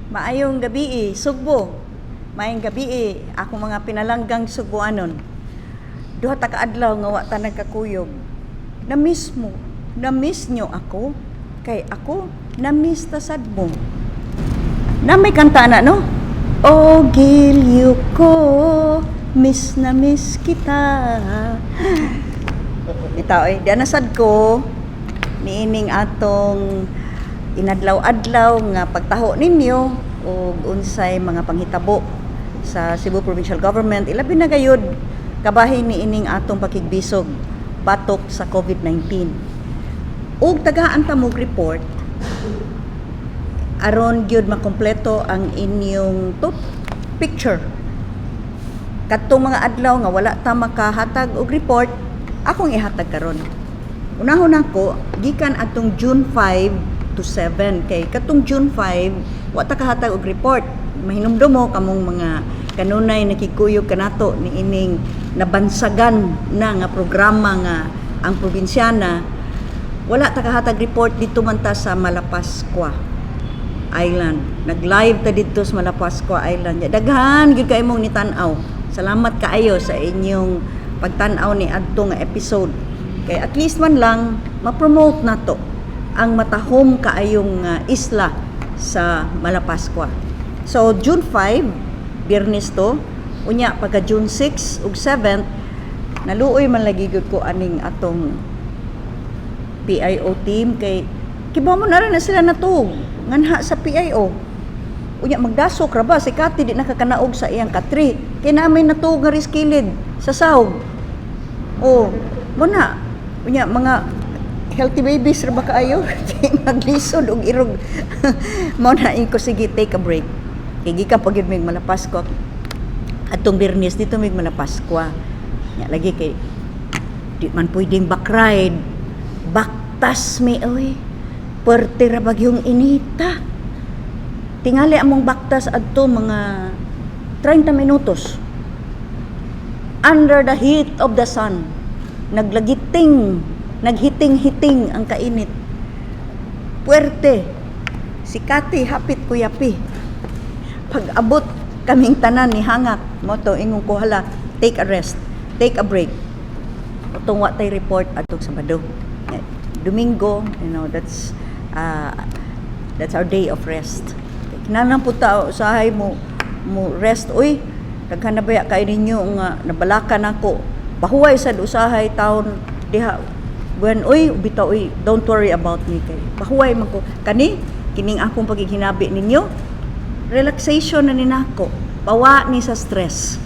Maayong gabii, Sugbo. Maayong gabii, akong mga pinalanggang Sugboanon. 2 ta ka adlaw nga wa ta nagkakuyog. Na-miss mo, na-miss nyo ako, kay ako na-miss ta sad mo. Na may kanta na, no? O giliw ko, miss na miss kita. Itaw eh, di na sad ko niining atong inadlaw-adlaw nga pagtaho ninyo og unsay mga panghitabo sa Cebu Provincial Government, ilabi na gayud kabahin niining atong pakigbisog batok sa COVID-19. Ug tagaan ta mog report aron gyud makumpleto ang inyong top picture. Kadtong mga adlaw nga wala ta makahatag og report, akong ihatag karon. Unahon nako gikan atong June 5 to 7, kay katong June 5 wa ta kahatag og report. Mahinumdum mo kamong mga kanunay nakikuyog kanato niining nabansagan na nga programa nga ang probinsyana, wala ta kahatag report dito man ta sa Malapascua Island. Nag-live ta didto sa Malapascua Island. Daghan gyud kay mong nitan-aw. Salamat kaayo sa inyong pagtan-aw ni adto nga episode. Kay at least man lang ma-promote nato ang matahom kaayong isla sa Malapascua. So June 5, Biyernes to, unya pagka June 6 ug 7, naluoy man lagi gyud ko aning atong PIO team kay kibaw mo na rin na sila natuog nganha sa PIO. Unya magdasok ra ba si Kati, di nakakanaog sa iyang katri kay naa may natuog nga riskilid sa sahog. Oh, mo na. Unya mga healthy babies ra ba kaayo? Di maglisod og irog. Mao na ko, sige, take a break. Kay gikan pa gyud mig Malapascua. Atong Biyernes dito mig Malapascua. Nya lagi kay di man pwedeng back ride. Baktas mi oy. Puwerte ra bagyong inita. Tingali among baktas adto mga 30 minutos. Under the heat of the sun. Naglagiting, naghiting-hiting ang kainit. Puwerte. Si Kati hapit kuyapi. Pag abot kaming tanan ni hangak, mao to ingon ko, "Hala, take a rest, take a break." Utong wa tay report adtong Sabado. Domingo, that's our day of rest. Kinahanglan po ta usahay mo mo rest uy. Daghan na baya kay ninyo nga nabalakan nako. Pahuway sad usahay taon diha. Gwen, uy, bitaw uy, don't worry about me kay pahuway man ko. Kani kining akong pagighinabi ninyo, relaxation na ni nako. Pawa ni sa stress.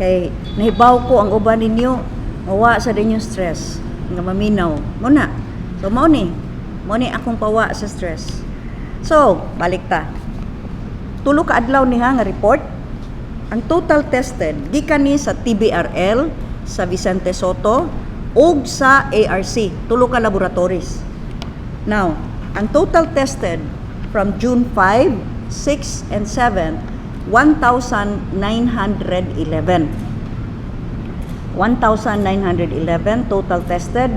Kay nahibaw ko ang uban ninyo, mawa sa inyong stress nga maminaw. Mo na. So mao ni. Mao ni akong pawa sa stress. So, balik ta. 3 ka adlaw ni ha nga report. Ang total tested gikan ni sa TBRL, sa Vicente Sotto ug sa ARC, tulo ka laboratories. Now, ang total tested from June 5, 6, and 7, 1,911. 1,911 total tested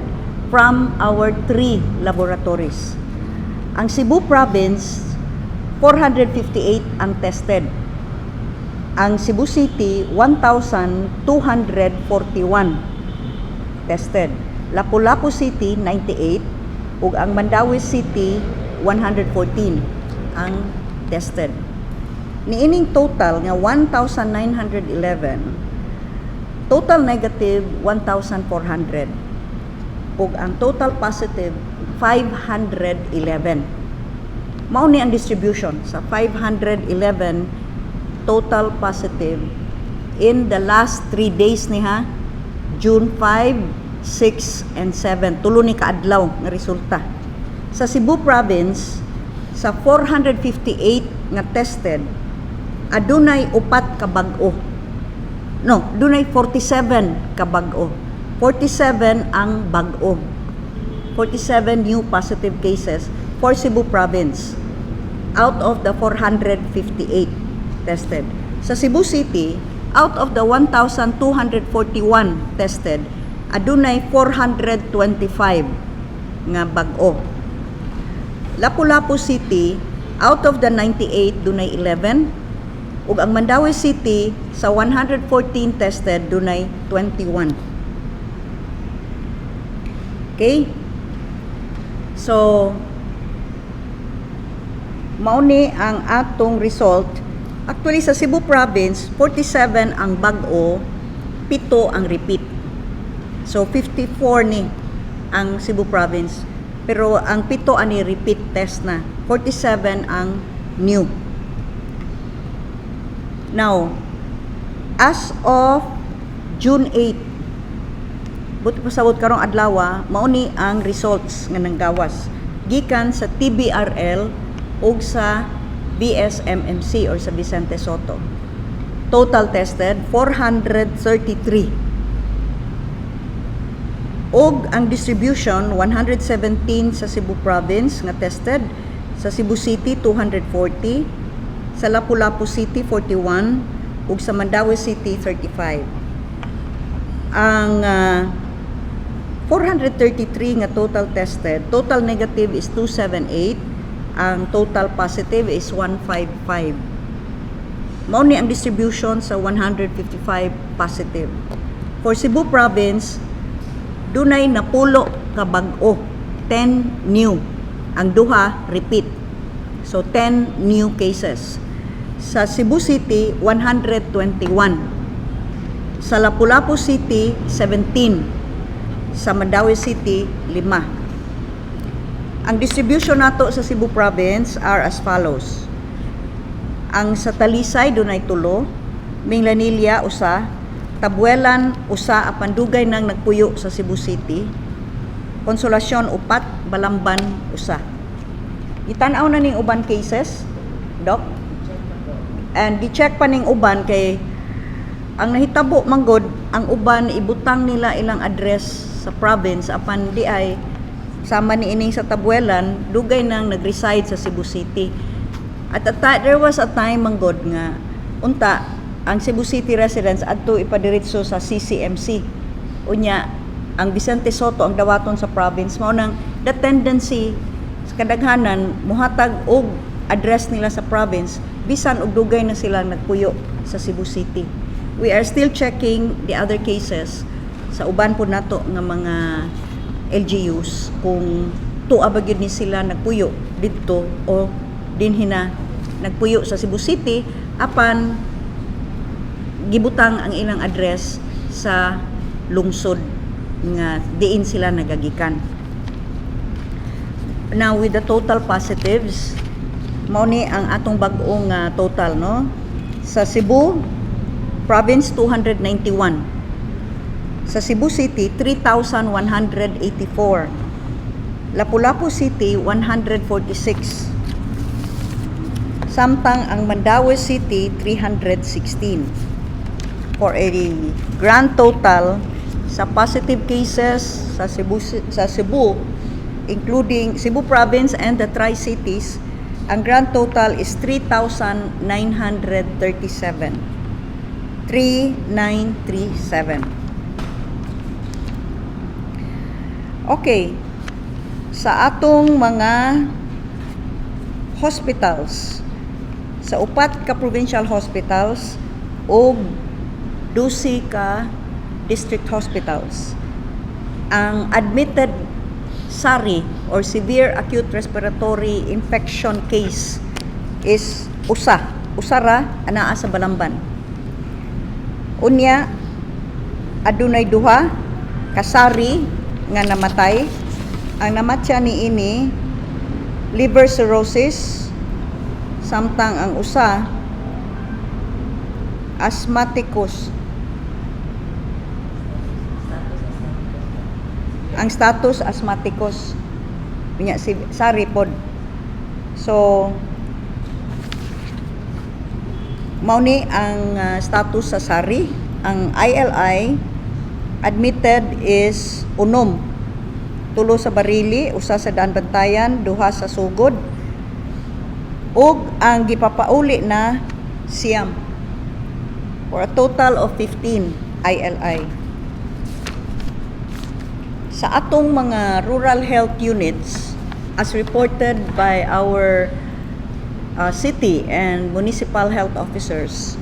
from our three laboratories. Ang Cebu Province, 458 ang tested. Ang Cebu City, 1,241 tested. Lapu-Lapu City, 98, ug ang Mandaue City, 114 ang tested. Niining total nga 1,911, total negative 1,400 ug ang total positive 511. Mao ni ang distribution sa 511 total positive in the last 3 days ni ha, June 5, 6, and 7. Tulo ni kaadlaw nga resulta. Sa Cebu Province, sa 458 nga tested, adunay 4 ka bag-o. No, dunay 47 ka bag-o. 47 ang bag-o. 47 new positive cases for Cebu Province out of the 458 tested. Sa Cebu City, out of the 1,241 tested, adunay 425 nga bag-o. Lapu-Lapu City, Out of the 98, dunay 11. Ug ang Mandaue City, sa 114 tested, dunay 21. Okay? So, mao ni ang atong result. Actually, sa Cebu Province, 47 ang bag-o, 7 ang repeat. So, 54 ni ang Cebu Province. Pero ang 7 ani repeat test na. 47 ang new. Now, as of June 8, buot pasabot karong adlaw, mao ni ang results nga nanggawas gikan sa TBRL ug sa VSMMC or sa Vicente Sotto. Total tested, 433. Og ang distribution, 117 sa Cebu Province nga tested, sa Cebu City 240, sa Lapu-Lapu City 41, ug sa Mandaue City 35. Ang 433 nga total tested, total negative is 278, ang total positive is 155. Mao ni ang distribution sa 155 positive. For Cebu Province, dunay 10 ka bag-o, 10 new. Ang duha repeat. So 10 new cases. Sa Cebu City, 121. Sa Lapu-Lapu City, 17. Sa Mandaue City, 5. Ang distribution nato sa Cebu Province are as follows. Ang sa Talisay, dunay 3, Minglanilla 1, Tabuelan 1 apan dugay nang nagpuyo sa Cebu City, Consolacion 4, Balamban 1. Gitan-aw na ning uban cases, Doc? And gi-check pa ning uban kay ang nahitabo manggod, ang uban ibutang nila ilang address sa province apan di ay sama ni ining sa Tabuelan, dugay nang nag-reside sa Cebu City. At there was a time manggod nga unta ang Cebu City residents adto ipadiretso sa CCMC. Unya ang Vicente Sotto ang dawaton sa province. Mao nang the tendency sa kadaghanan muhatag og address nila sa province bisan og dugay na sila nagpuyo sa Cebu City. We are still checking the other cases sa uban po nato nga mga LGUs kung tuwa ba gyud ni sila nagpuyo didto o dinhi na nagpuyo sa Cebu City apan gibutang ang ilang address sa lungsod nga diin sila nagagikan. Now, with the total positives, mao ni ang atong bag-ong total, no? Sa Cebu Province, 291. Sa Cebu City, 3,184. Lapu-Lapu City, 146. Samtang ang Mandaue City, 316. For a grand total sa positive cases sa Cebu, including Cebu Province and the Tri-Cities, ang grand total is 3,937. 3937. Okay. Sa atong mga hospitals, sa upat ka provincial hospitals ug 12 ka district hospitals, ang admitted SARI or severe acute respiratory infection case is usa. Usa ra anaa sa Balamban. Unya adunay duha ka SARI nga namatay. Ang namatya ni ini liver cirrhosis, samtang ang usa asthmaticus. Ang status asthmaticus. Unya si SARI pod. So mao ni ang status sa SARI. Ang ILI admitted is 6. 3 sa Barili, 1 sa Daanbantayan, 2 sa Sogod. Ug ang gipapauli na 9. For a total of 15 ILI. Sa atong mga rural health units, as reported by our city and municipal health officers,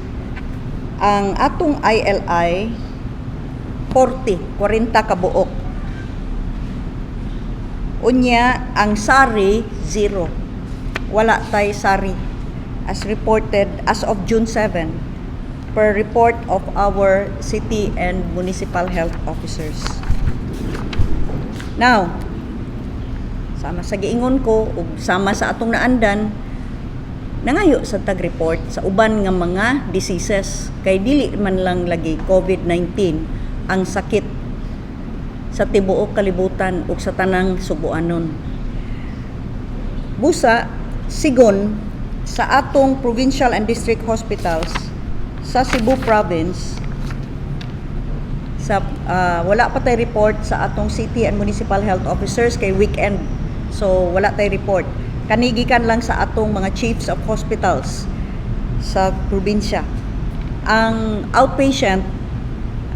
ang atong ILI 40, 40 kabuok. Unya, ang SARI, zero. Wala tay SARI as reported as of June 7 per report of our city and municipal health officers. Now, sama sa giingon ko ug sama sa atong naandan, nangayo sa tag-report sa uban nga mga diseases kay dili man lang lagi COVID-19 ang sakit sa tibuok kalibutan ug sa tanang Subuanon. Busa, sigon sa atong provincial and district hospitals sa Cebu Province, sa wala pa tay report sa atong city and municipal health officers kay weekend, so wala tay report. Kani gikan lang sa atong mga chiefs of hospitals sa probinsya. Ang outpatient,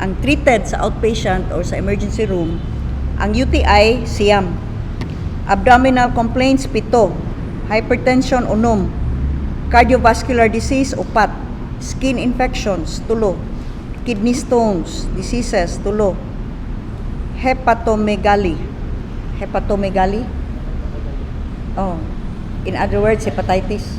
ang treated sa outpatient or sa emergency room, ang UTI 9, abdominal complaints 7, hypertension 6, cardiovascular disease 4, skin infections 3, kidney stones diseases 3, hepatomegaly, hepatomegaly, oh, in other words, hepatitis.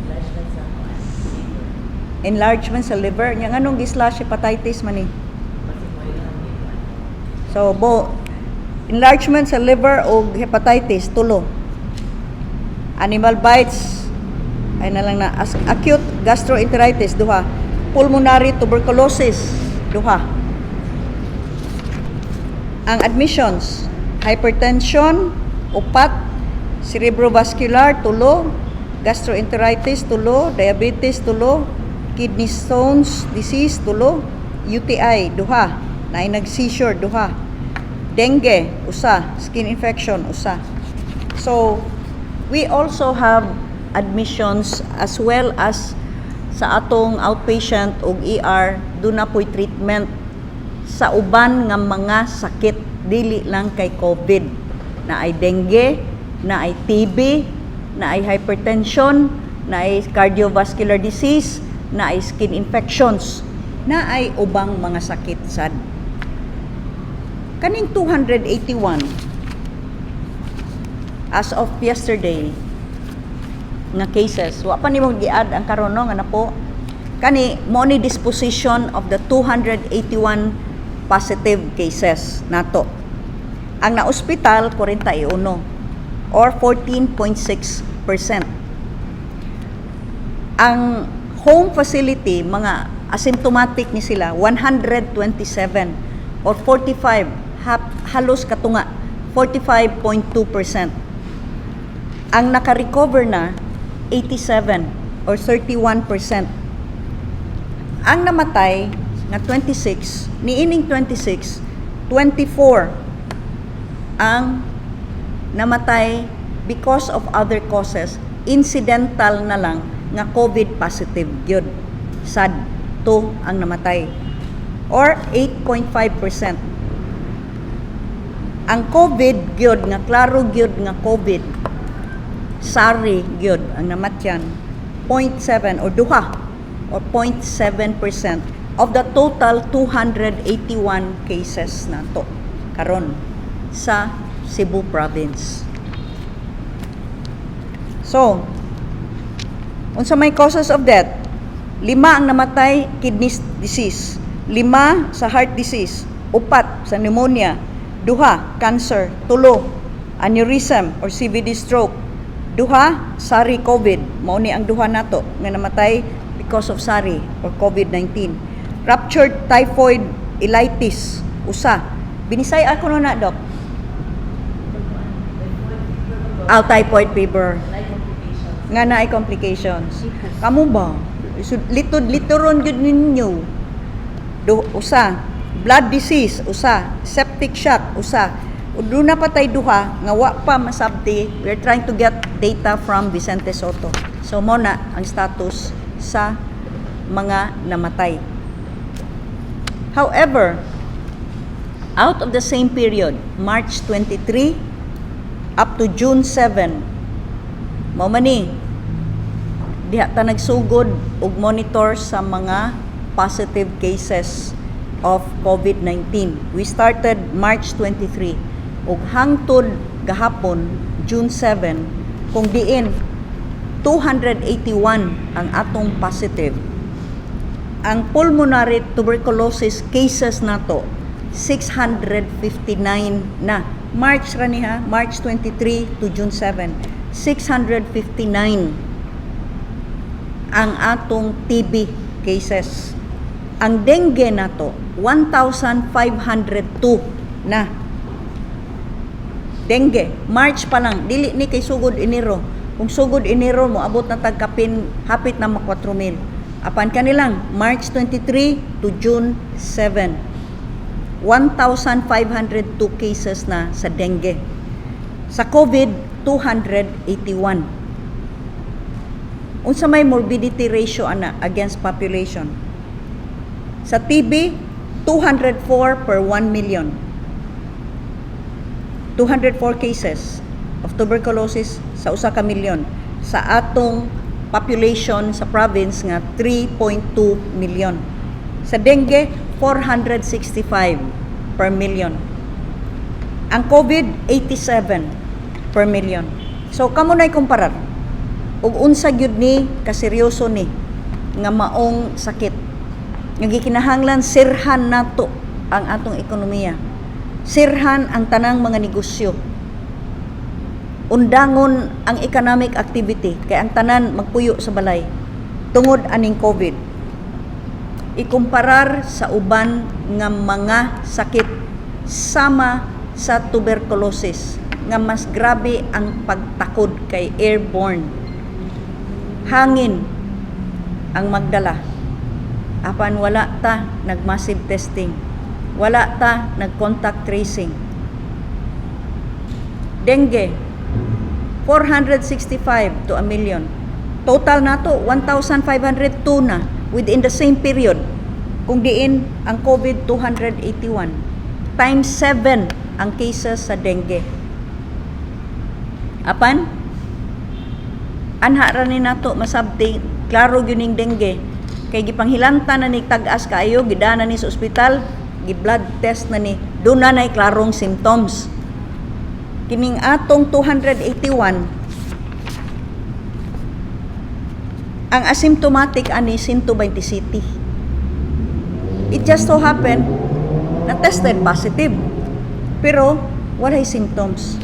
Enlargement sa liver. Enlargement sa liver nya. Nganong gi-slash hepatitis man ni? Kasi mo yun ang So bo enlargement sa liver o hepatitis 3. Animal bites ay na lang na acute gastroenteritis 2, pulmonary tuberculosis 2. Ang admissions, hypertension 4, cerebrovascular 3, gastroenteritis 3, diabetes 3, kidney stones disease 3, UTI 2, naay nag-seizure 2, dengue 1, skin infection 1. So we also have admissions as well as sa atong outpatient ug ER, duna po'y treatment sa uban nga mga sakit, dili lang kay COVID. Naay dengue, naay TB, naay hypertension, naay cardiovascular disease, naay skin infections, naay ubang mga sakit sad. Kaning 281 as of yesterday nga cases, wa pa nimo gi-add ang karon, no, nga napo kani mo ni disposition of the 281 positive cases nato. Ang na-ospital 41 or 14.6%. Ang home facility, mga asymptomatic ni sila, 127 or 45, halos katunga, 45.2%. Ang naka-recover na 87 or 31%. Ang namatay nga 26, niining 26, 24 ang namatay because of other causes, incidental na lang nga COVID positive gyud. Sad 2 ang namatay or 8.5%. Ang COVID gyud nga klaro gyud nga COVID, SARI gyud ang namatyan, 0.7 or 2 or 0.7% of the total 281 cases nato karon sa Cebu Province. So, unsa may causes of death? 5 ang namatay kidney disease, 5 sa heart disease, 4 sa pneumonia, 2 cancer, 3 aneurysm or CVD stroke, 2 SARI COVID, mao ni ang duha nato nga namatay because of SARI or COVID-19. Ruptured typhoid ileitis, 1. Binisay ako no na, Doc. Ah, typhoid fever. Like complications. Nga naay complications. Kamo ba? Litod litoron gyud ninyo. Do, 1. Blood disease, 1. Septic shock, 1. Duna pa tay duha nga wa pa masabti. We are trying to get data from Vicente Sotto. So mo na ang status sa mga namatay. However, out of the same period, March 23 up to June 7, mao man ni Diha ta nagsugod og monitor sa mga positive cases of COVID-19. We started March 23 ug hangtod gahapon, June 7, kung diin 281 ang atong positive. Ang pulmonary tuberculosis cases nato, 659 na. March ra ni ha, March 23 to June 7. 659 ang atong TB cases. Ang dengue nato, 1,502 na. Dengue, March pa lang, dili ni kay sugod Enero. Kung sugod Enero, moabot na tag kapin hapit na ma 4,000. Apan kanilang March 23 to June 7. 1,502 cases na sa dengue. Sa COVID, 281. Unsa may morbidity ratio ana against population? Sa TB, 204 per 1 million. 204 cases of tuberculosis sa usa ka milyon sa atong population sa province nga 3.2 million. Sa dengue, 465 per million. Ang COVID, 87 per million. So kamo na'y kumparar ug unsa gyud ni kaseryoso ni nga maong sakit nga gikinahanglan sirhan nato ang atong ekonomiya. Sirhan ang tanang mga negosyo. Undangon ang economic activity kay ang tanan magpuyo sa balay tungod aning COVID. Ikumparar sa uban nga mga sakit sama sa tuberculosis nga mas grabe ang pagtakod kay airborne. Hangin ang magdala. Apan wala ta nag-massive testing. Wala ta nag-contact tracing. Dengue, 465 to a million. Total nato 1,502 na within the same period. Kung diin ang COVID 281. Times 7 ang cases sa dengue. Apan anha ra ni nato masabti, klaro gyud ning dengue kay gipanghilanta na ni tag-as kaayo, gidana ni sa ospital, gi blood test na ni, duna nay klarong symptoms. Kining atong 281, ang asymptomatic ani 127. It just so happen na tested positive pero walay symptoms.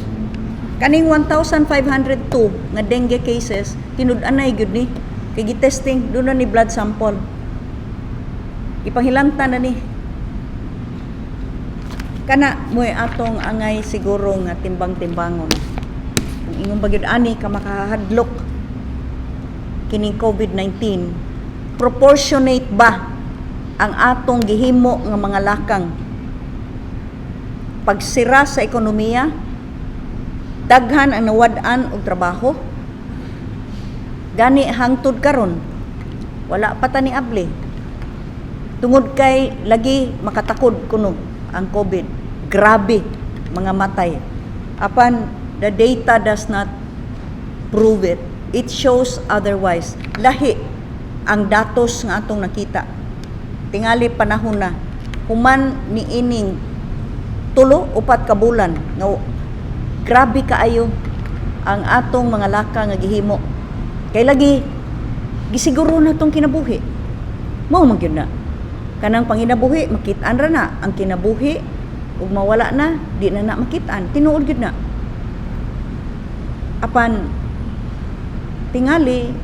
Kaning 1,502 nga dengue cases, tinud-anay gyud ni kay gi-testing, duna ni blood sample, ipanghilanta na ni. Kana mo'y atong angay siguro nga timbang-timbangon kung ingon ba gyud ani ka makahadlok kining COVID-19. Proportionate ba ang atong gihimo nga mga lakang pagsira sa ekonomiya? Daghan ang nawad-an og trabaho. Gani hangtod karon wala pa ta ni abli tungod kay lagi makatakod kuno ang COVID, grabe mga matay. Apan the data does not prove it. It shows otherwise. Lahi ang datos nga atong nakita. Tingali panahon na human ni ining 3-4 ka bulan nga grabe kaayo ang atong mga laka nga gihimo kay lagi gisiguro na tong kinabuhi. Mao man gyud na kanang panginabuhi, makit-an ra na ang kinabuhi ug mawala na, di na na makit-an. Tinuod gyud na. Apan tingali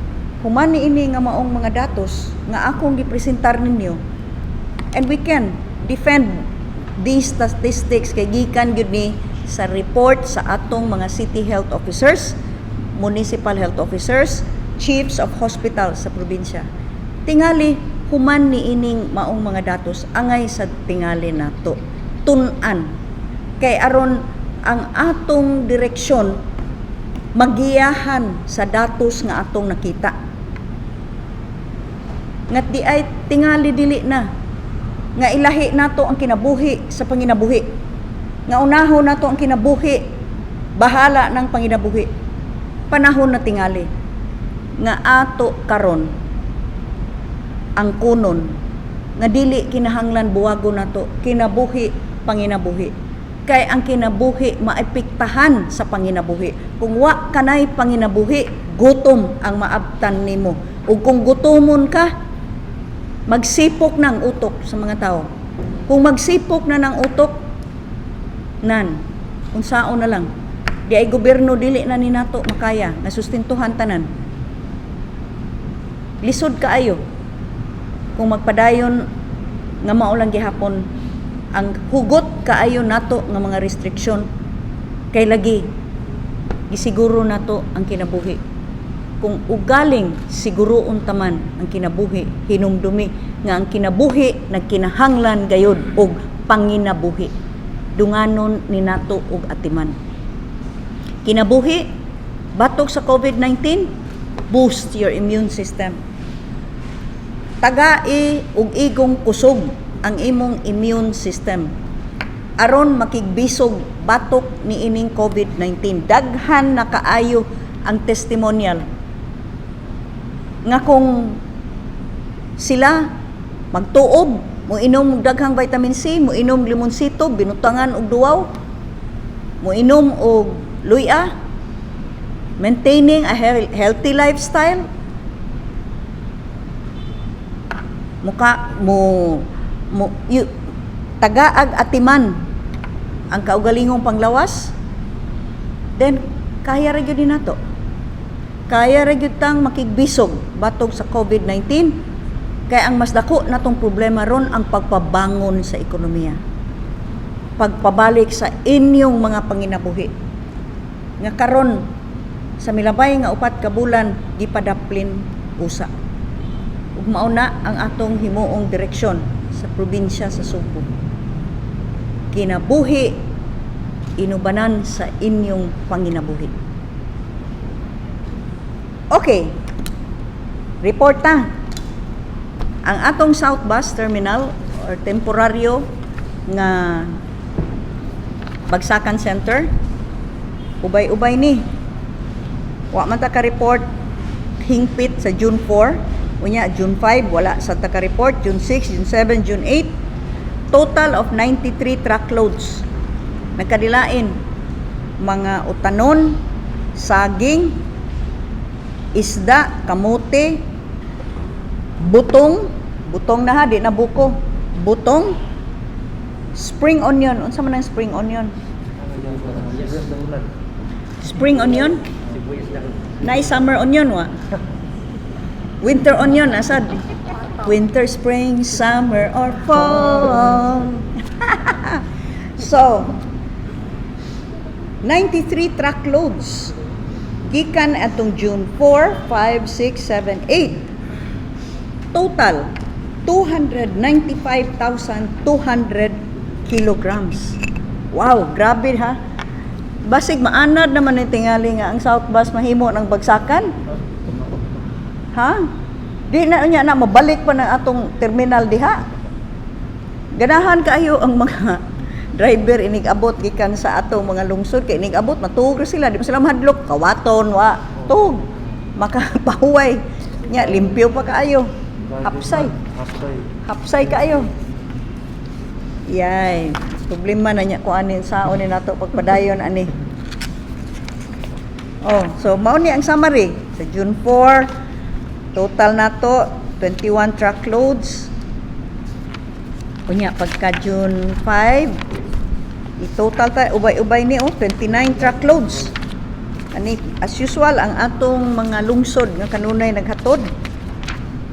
human ni ini nga maong mga datos nga akong gipresentar ninyo, and we can defend these statistics kay gikan gyud ni sa report sa atong mga city health officers, municipal health officers, chiefs of hospital sa probinsya. Tingali human ni ining maong mga datos, angay sa tingali nato tun-an kay aron ang atong direksyon magiyahan sa datos nga atong nakita. Ngat di ay tingali dili na nga ilahi nato ang kinabuhi sa panginabuhi, nga unahon nato ang kinabuhi, bahala ng panginabuhi. Panahon na tingali. Nga ato karon ang kunon nga dili kinahanglan buwagon nato kinabuhi, panginabuhi, kay ang kinabuhi maepektahan sa panginabuhi. Kung wa kanay panginabuhi, gutom ang maabtan nimo, ug kung gutomon ka, magsipok ng utok sa mga tao. Kung magsipok na ng utok nan, unsaon na lang di ay gobyerno, dili na ni nato makaya nga sustentuhan tanan. Lisod kaayo kung magpadayon nga mao lang gihapon ang hugot kaayo nato nga mga restriksyon, kay lagi gisiguro nato ang kinabuhi. Kung ugaling siguroon taman ang kinabuhi, hinumdumi nga ang kinabuhi nagkinahanglan gayod og panginabuhi. Dunganon ni nato og atiman kinabuhi batok sa COVID-19. Boost your immune system. Tagai og igong kusog ang imong immune system aron makigbisog batok ni ining COVID-19. Daghan na kaayo ang testimonial nga kung sila magtuob, mo inom og daghang vitamin C, mo inom limonsito binutangan og duwaw, mo inom og luya, maintaining a healthy lifestyle, muka mo mo you, tagaag atiman ang kaugalingong panglawas, then kaya ra gyud ni nato, kaya ra gyud tang makigbisog batok sa COVID-19, kay ang mas dako natong problema ron ang pagpabangon sa ekonomiya, pagpabalik sa inyong mga panginabuhi nga karon sa milabay nga 4 ka bulan gipadaplin usa. Ug mao na ang atong himuong direksyon sa probinsya sa Sugbo: kinabuhi inubanan sa inyong panginabuhi. Okay, report na ang atong South Bus Terminal or temporaryo nga Bagsakan Center. Ubay-ubay ni, wa man ta ka-report hingpit sa June 4. Unya June 5, wala sa ta ka-report. June 6, June 7, June 8, total of 93 truckloads. Nagkadilain mga utanon, saging, isda, kamote, butong, butong na ha, di na buko, butong, spring onion. Unsa man ang spring onion? Spring onion? Naay summer onion, wa? Winter onion asad? Winter, spring, summer or fall. So, 93 truckloads gikan atong June 4, 5, 6, 7, 8. Total 295,200 kilograms. Wow, grabe ha. Basig maanad naman ni tingali nga ang South Bus mahimo ng bagsakan. Ha? Di na niya na mabalik pa ng atong terminal diha. Ganahan kaayo ang mga driver inig abot gikan sa atong mga lungsod, kay inig abot matuog ra sila, di pa sila mahadlok, kawaton wa tuog makapahuway nya, limpyo pa kaayo. Hapsay. Hapsay. Hapsay kaayo. Yay, problema na niya kung anin saon ni nato pagpadayon ani. Oh, so mao ni ang summary. Sa June 4, total nato 21 truckloads. Unya pagka June 5, i-total ta, ubay-ubay ni oh, 29 truckloads. Ani as usual ang atong mga lungsod nga kanunay naghatod: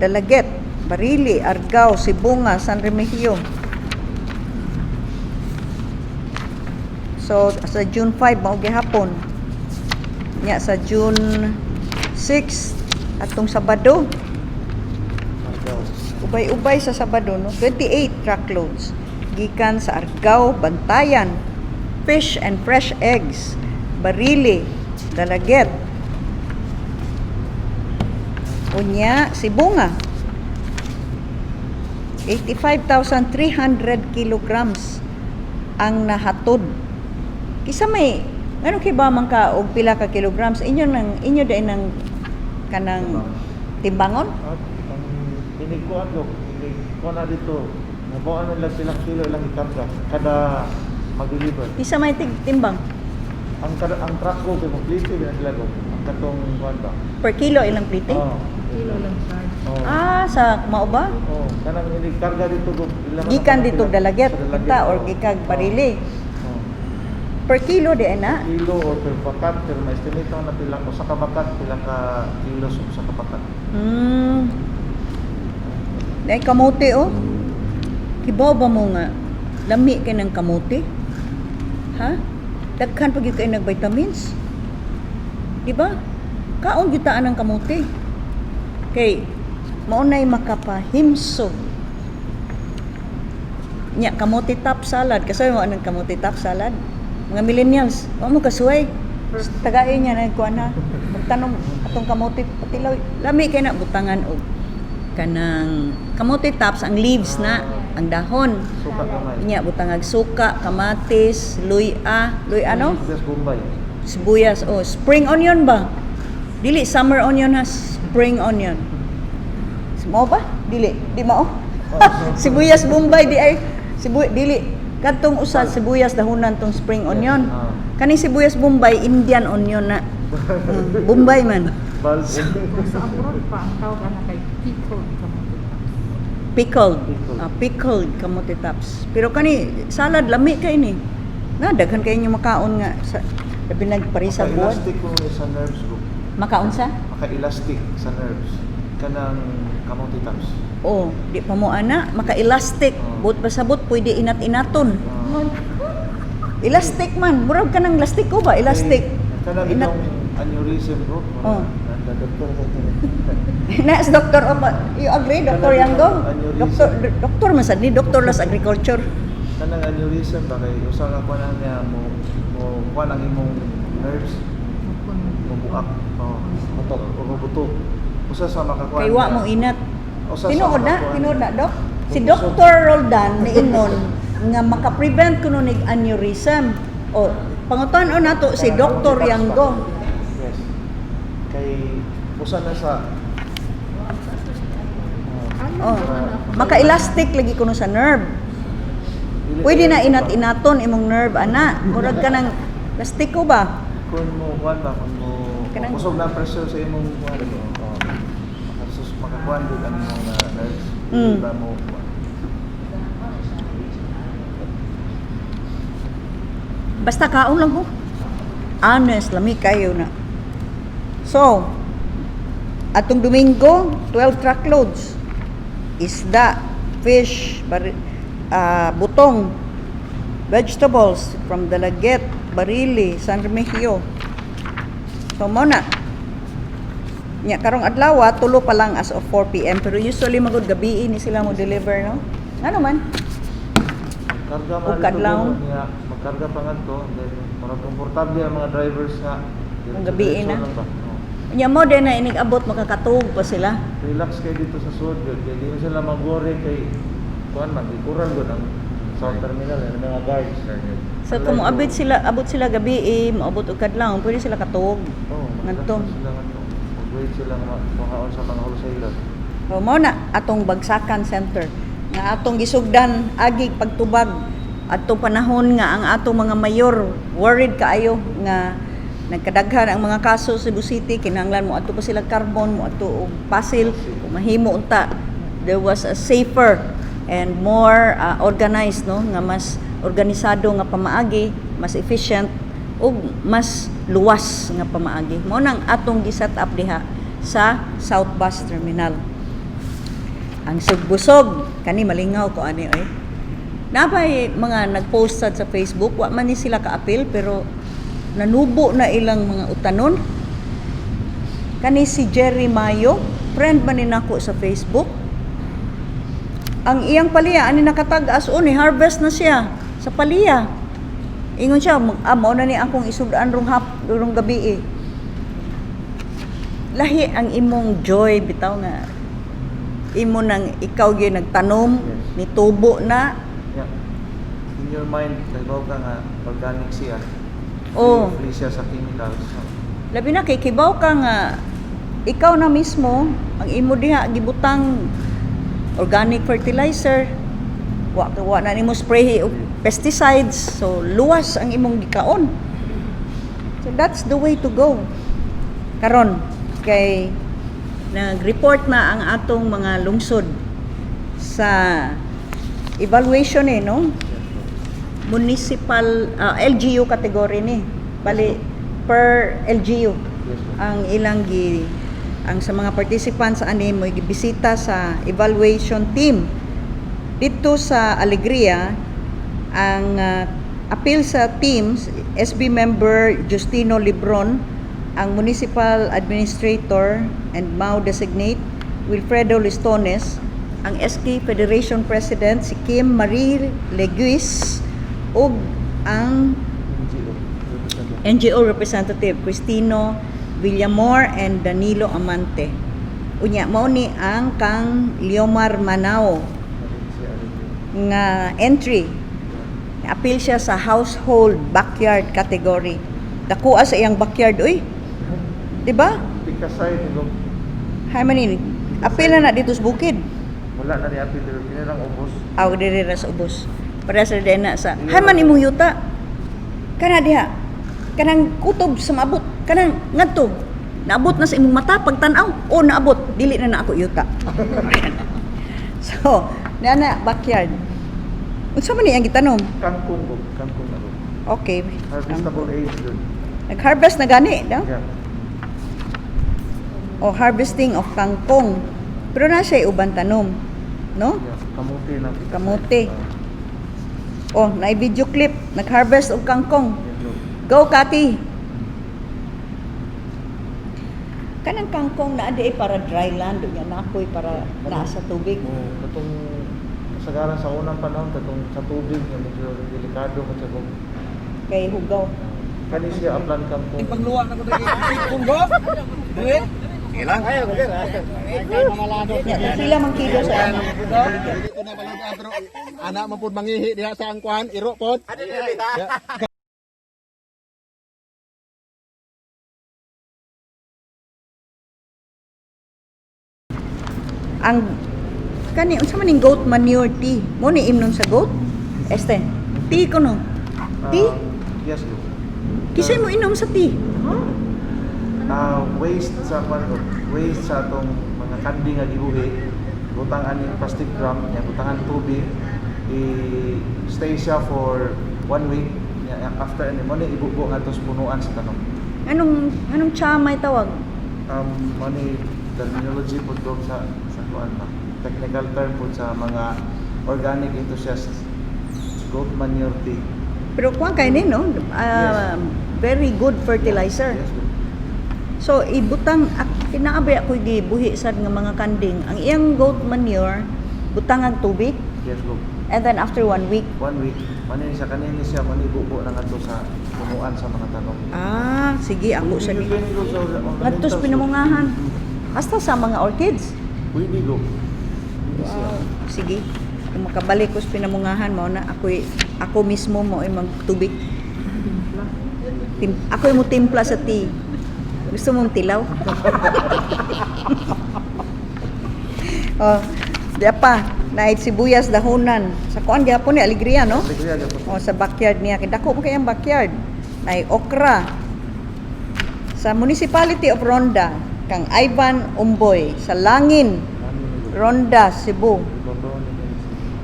Dalaguete, Barili, Argao, Sibonga, San Remigio. So sa June 5, mao gihapon. Nya sa June 6, atong Sabado, Argao. Ubay-ubay sa Sabado, no, 28 truckloads gikan sa Argao, Bantayan, fish and fresh eggs, Barili, Dalaguete. Unya, Sibonga. 85,300 kilograms ang nahatod. Kisa may ngano kay ba man ka og pila ka kilograms inyo nang inyo dai nang Kanang timbangon? At ang tinigkuan ko, tinigkuan na dito. Nabuan nila silang kilo ilang ikarga kada mag-deliver. Isa may timbang. Ang truck ko kay mo-plite na sila ko. Ang katong kuan ba? Per kilo ilang plite? Oo. Kilo lang charge. Oo. Ah, sa mao ba? Oo, kanang inikarga dito ko. Ilang Gikan na- dito Dalaget, sa Dalaget, kita or oo. gikag Oo. Barili. Oo. Per kilo di na. Kilo or per bakat, pero ma-estimate ako na pila usa ka bakat, pila ka kilos usa ka bakat. Dahil kamote oh. Kibaw ba mo nga lami kay ng kamote? Ha? Daghan pag kay nag vitamins. Di ba? Kaon gyud taan ang kamote. Kay mao nay makapahimsog. Nya kamote top salad kasi mo anong kamote top salad? Mga millennials, wa mo kasuway. Tagain niya nagkuan na. Magtanom atong kamote patilaw. Lami kay na butangan og kanang kamote tops ang leaves na ang dahon. Suka gamay. Nya butangag suka, kamatis, luya, luya ano? Just Bombay. Sibuyas oh, spring onion ba? Dili summer onion ha, spring onion. Mao ba? Dili, di mao. Sibuyas Bombay di ay dili kadtong usa sibuyas dahunan tong spring onion. Ah. Kaning sibuyas Bombay Indian onion na. Bombay man. Bulb. Sa abroad pa, ang tawag ana kay pickled kamote tops. Pickled. Pickled. Ah, pickled kamote tops. Pero kani salad lami kay ni. Na daghan kay inyo makaon nga sa labi nagparisa buwan. Maka-elastic ko sa nerves ko. Makaon sa? Maka-elastic sa nerves. Kanang kamote tops. Oh, di pa mo ana, maka-elastic. Oh. Buot pasabot pwede inat-inaton. Ah. Elastic man, murag ka ng lastiko ba? Elastic. Eh, kanang Inat itong aneurysm bro. Oh. Nanda doktor sa Nas Doctor Opa, you agree Dr. Yango? Aneurysm. Doctor Doctor man sad ni Doctor Las Agriculture. Kanang aneurysm ba kay usa ka kuan na niya mo mo kuan ang imong nerves Mukon. mo buak. Oh, butok o butok. Usa sa makakuan. Kay wa niya. mo inat. Usa sa Tinuod na, makakuan tinuod niya. na, Doc. Si Kung Dr. Roldan niingon nga maka-prevent kuno nig aneurysm. O pangutan-on nato si Kanang Dr. kamote tops Yango. ba? Yes. Kay usa na sa. Oh, maka-elastic lagi kuno sa nerve. Pwede na inat-inaton imong nerve ana. Murag ka ng lastiko ba? Kung mo kuan ba kung mo kusog na ang pressure sa imong kuan oh, makasus makakuan gud ang imong nerves. Di ba mo kuan? Basta kaon lang ho. Honest, lami kayo na. So, atong Domingo, 12 truckloads. Isda, fish, butong, vegetables from Dalaguete, Barili, San Remigio. So, mo na. Nya karong adlaw, tulo pa lang as of 4 p.m. Pero usually magud gabi ni sila mo deliver, no? Ano man? Karga man Og dito kadlawon. bro, niya, magkarga pa ngadto then murag komportable ang mga drivers nga Ang gabii diretso na. lang ba? Oh. Nya mo din na inig abot makakatuog pa sila. Relax kay dito sa sud gyud kay di na sila mag-worry kay kuan man ikuran gud ang South Terminal ang mga guards. So kung moabot sila, abot sila gabi eh, moabot og kadlawon, pwede sila katuog. Oh, Ngadto. sila ngadto. Mag-wait sila nga makaon sa mga wholesaler. So mao na atong Bagsakan Center nga atong gisugdan agi pagtubag atong panahon nga ang atong mga mayor worried kaayo nga nagkadaghan ang mga kaso sa Cebu City, kinahanglan mo adto pa sila carbon, mo adto og pasil, kung mahimo unta there was a safer and more organized, no, nga mas organisado nga pamaagi, mas efficient ug mas luwas nga pamaagi. Mao nang atong gi-set up diha sa South Bus Terminal. Ang Sugbusog, kani malingaw ko ani oy. Napay mga nag-post sad sa Facebook, wa man ni sila kaapil pero nanubo na ilang mga utanon. Kani si Jerry Mayo, friend man ni nako sa Facebook. Ang iyang paliya ani nakatag-as ni harvest na siya sa paliya. Ingon siya, mao na ni akong isud-an rong hap rong gabi eh. Lahi ang imong joy bitaw nga imo nang ikaw gyud nagtanom, nitubo na. Yeah. In your mind, nagaw ka nga organic siya. Oh. Free siya sa chemicals. Labi na kay kibaw ka nga Ikaw na mismo, ang imo diha gibutang organic fertilizer, wa na nimo spray og pesticides, so luwas ang imong gikaon. So that's the way to go. Karon kay nag-report na ang atong mga lungsod sa evaluation eh, no? Municipal LGU category ni. Bali per LGU Yes, ma'am. ang ilang gi ang sa mga participants ani mo gibisita sa evaluation team dito sa Alegria. Ang appeal sa teams, SB member Justino Libron, ang municipal administrator and MAU designate Wilfredo Listones, ang SK Federation President si Kim Marie Leguis, ug ang NGO representative. NGO representative Cristino Villamor and Danilo Amante. Unya mao ni ang kang Leomar Manao Si Alegria. nga entry. Appeal siya sa household backyard category. Dakuha sa iyang backyard uy. Di ba? Pikasay ni Gov. Hay man ni. Appeal na na dito sa bukid. Wala na ni apil diri, kini lang ubos. Aw, diri ra sa ubos. Para sa din na sa. Hay man imong yuta. Kana diha. Kanang kutob sa maabot. Kanang ngadto. Naabot na sa imong mata pagtan-aw. O naabot, dili na na ako yuta. So, na na backyard. Unsa man ni ang gitanom? Kangkong Gov, kangkong na Gov. Okay. Harvestable age dun. Nag-harvest na gani, no? Yeah. O harvesting of kangkong. Pero na siya uban tanom, no? Yeah. Kamuti na pikasay. Kamote. Oh, na video clip nag-harvest og kangkong. Yes, Gov. Go, Kati! Kanang kangkong na adi para dry land, unya nakoy para naa sa tubig. Oh, katong kasagaran sa unang panahon, katong sa tubig nga medyo delikado man siya Gov. Kay hugaw. Kani siya aplan kangkong. Pangluwa na ko diri. Kunggo. Dire. Ilang ayo ko dira. Nya, sila mang kilo sa ano. Dito na balod pero anak man pud mangihi diha sa angkuan, iro pod. Ang kani unsa man ning goat manure tea? Mo ni imnon sa goat? Este, tea ko no. Tea? Yes, Gov. Kisay mo inom sa tea? Waste sa kwan Gov. Waste sa atong mga kandi nga gibuhi. Butang ani plastic drum nya, butangan tubig, i-stay siya for one week nya, after ani mo ni ibubo ngadto sa punuan sa tanom. Anong anong chamay tawag? Mo ni terminology pud Gov sa kuan ba, technical term pud sa mga organic enthusiasts, goat manure tea. Pero kuan kay ni no? Ah, very good fertilizer. Yes, Gov. So ibutang kinaabay ako gibuhi sad nga mga kanding. Ang iyang goat manure butang ang tubig Yes, Gov. and then after one week. One week man ni siya, kanini siya man ibubo na ngadto sa punuan sa mga tanom. Ah, sige ako sa ni. Pwede go sa ornamentals, Ngadto sa Gov. pinamungahan. Hasta sa mga orchids. Pwede go. Pwede siya. Sige. Kung makabalik ko sa pinamungahan mo na ako'y ako mismo mo ay magtubig. Ako'y mo timpla sa tea. Gusto mong tilaw? Oh, di pa, naay sibuyas dahonan. Sa kuan gyapon ni Alegria, no? Alegria gyapon. O sa backyard niya. Kay dako man kayang backyard. Nay okra. Sa Municipality of Ronda, kang Ivan Umboy sa Langin, Ronda, Cebu.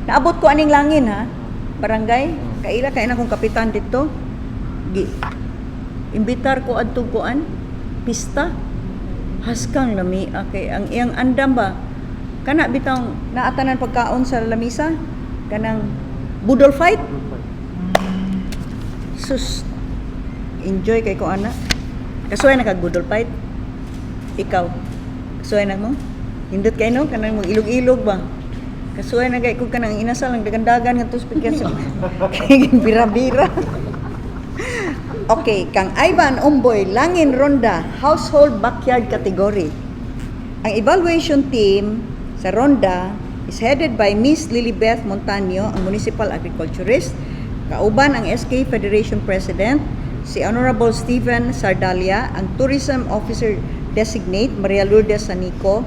Naabot ko aning Langin ha. Barangay, kaila kay na kong kapitan dito. Gi imbitar ko adto kuan pista. Haskang lami kay ang iyang andam ba. Kana bitang naatanan pagkaon sa lamisa kanang budol fight. Sus. Enjoy kay ko ana. Kasuway na kag budol fight. Ikaw. Kasuway na mo. Hindot kay no kanang mag ilog-ilog ba. Kasuway na kay kung kanang inasal ang dagandagan nga speaker sa kay bira-bira. Okay, kang Ivan Umboy, Langin Ronda, household backyard category. Ang evaluation team sa Ronda is headed by Miss Lilibeth Montaño, ang municipal agriculturist, kauban ang SK Federation President, si Honorable Stephen Sardalia, ang Tourism Officer Designate Maria Lourdes Sanico,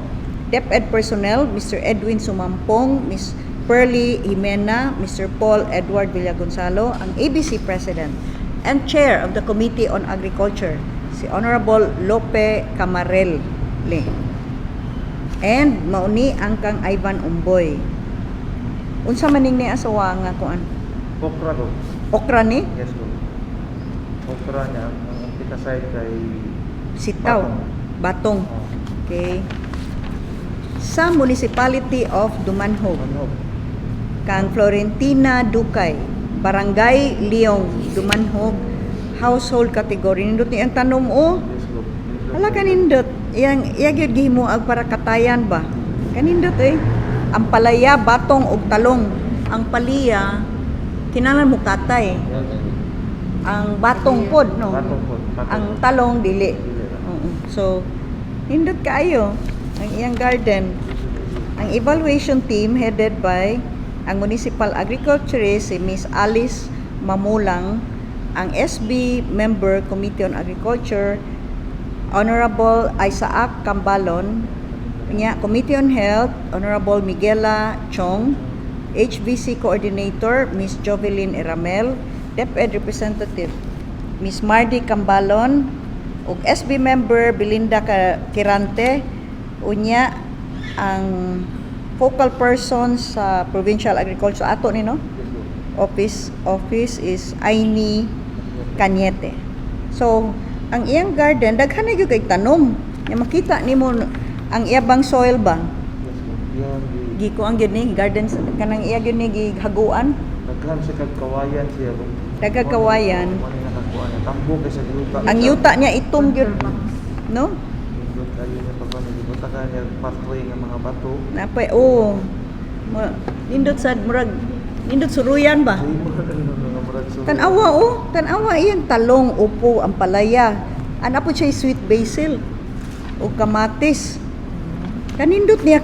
DepEd personnel Mr. Edwin Sumampong, Ms. Pearly Jimena, Mr. Paul Edward Villagonzalo, ang ABC President and Chair of the Committee on Agriculture, si Honorable Lope Camarel. And mauni ang kang Ivan Umboy. Unsa maning ni asawa nga kuan? Okra ko. Okra ni? Yes ko. Okra niya ang pesticide kay Sitaw. Batong. Oh, Okay. Sa Municipality of Dumanhog, ano? Kang Florentina Dukay, Barangay Liong, Dumanhog, household category. Nindot ni ang tanom o. Yes ko. Hala, kanindot. Iyang iya gyud gihimo ag para katayan ba. Kanindot eh. Ampalaya, batong ug talong. Ang paliya kinahanglan mo katay. Ang batong pod, no. Batong pod. Batong. Ang talong dili. Dili ra. Oo. So nindot kaayo ang iyang garden. Ang evaluation team headed by ang municipal agriculturist si Miss Alice Mamulang, ang SB member Committee on Agriculture Honorable Isaac Cambalon, nya Committee on Health Honorable Miguela Chong, HVC Coordinator Miss Jovelyn Eramel, DepEd Representative Miss Mardy Cambalon, ug SB member Belinda Kirante, unya ang focal person sa Provincial Agriculture ato ni, no, Yes ko. office is Aini Cañete. So, ang iyang garden daghan na gyud kay tanom. Nya makita nimo ang iyabang soil ba? Yes ko. Yan gi Giko ang gyud ni garden kanang iya gyud ni gihaguan. Daghan siya kag kawayan siya. Daghan kawayan. Mo ni nakakuha niya. Tambo kay sa yuta. Ang yuta niya itom gyud, no? Nindot kayo niya pag ano, gibutakan niya pathway nga mga bato. Napay, oh. Nindot sad murag nindot suruyan ba? Ay, murag ano nga murag Tan-awa oh, tan-awa iyang talong, upo, ampalaya. Ana po siya sweet basil o kamatis. Kanindot niya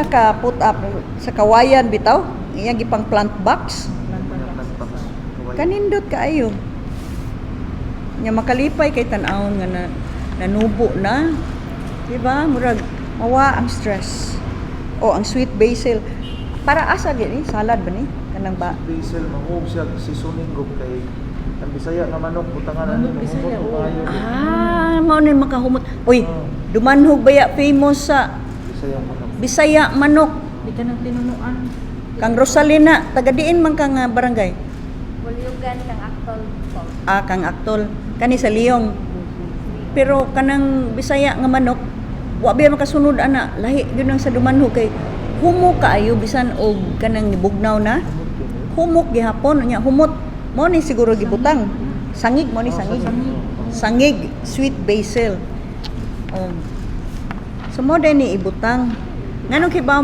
ka put up sa kawayan bitaw. Iyang gipang plant box. Plant box. Kawayan. Kanindot kaayo. Nya makalipay kay tan-awon nga na nanubo na. Di ba? Murag mawa ang stress. O ang sweet basil. Para asa gyud ni salad ba ni? Kanang ba? Basil mahub siya seasoning group kay ang Bisaya nga manok butangan ani. Manok Bisaya, mahumot oo. maayo. Ah, mao na yung makahumot. Uy, Oh. Dumanhog baya famous sa Bisaya manok. Bisaya manok. Di ka nang tinunuan. Kang Rosalina, taga diin man kang barangay. Bulyugan kang Aktol po. Ah, kang Aktol. Kani sa Liyong. Pero kanang Bisaya nga manok, wa biya makasunod ana. Lahi gyud nang sa Dumanhog kay humo kaayo bisan og kanang bugnaw na. Humok gihapon nya humot. Mo ni siguro gibutang. Sangig mo ni Oh, sangig. sangig. Sangig, sweet basil. Oh. So mo din ni ibutang. Ngano kay ba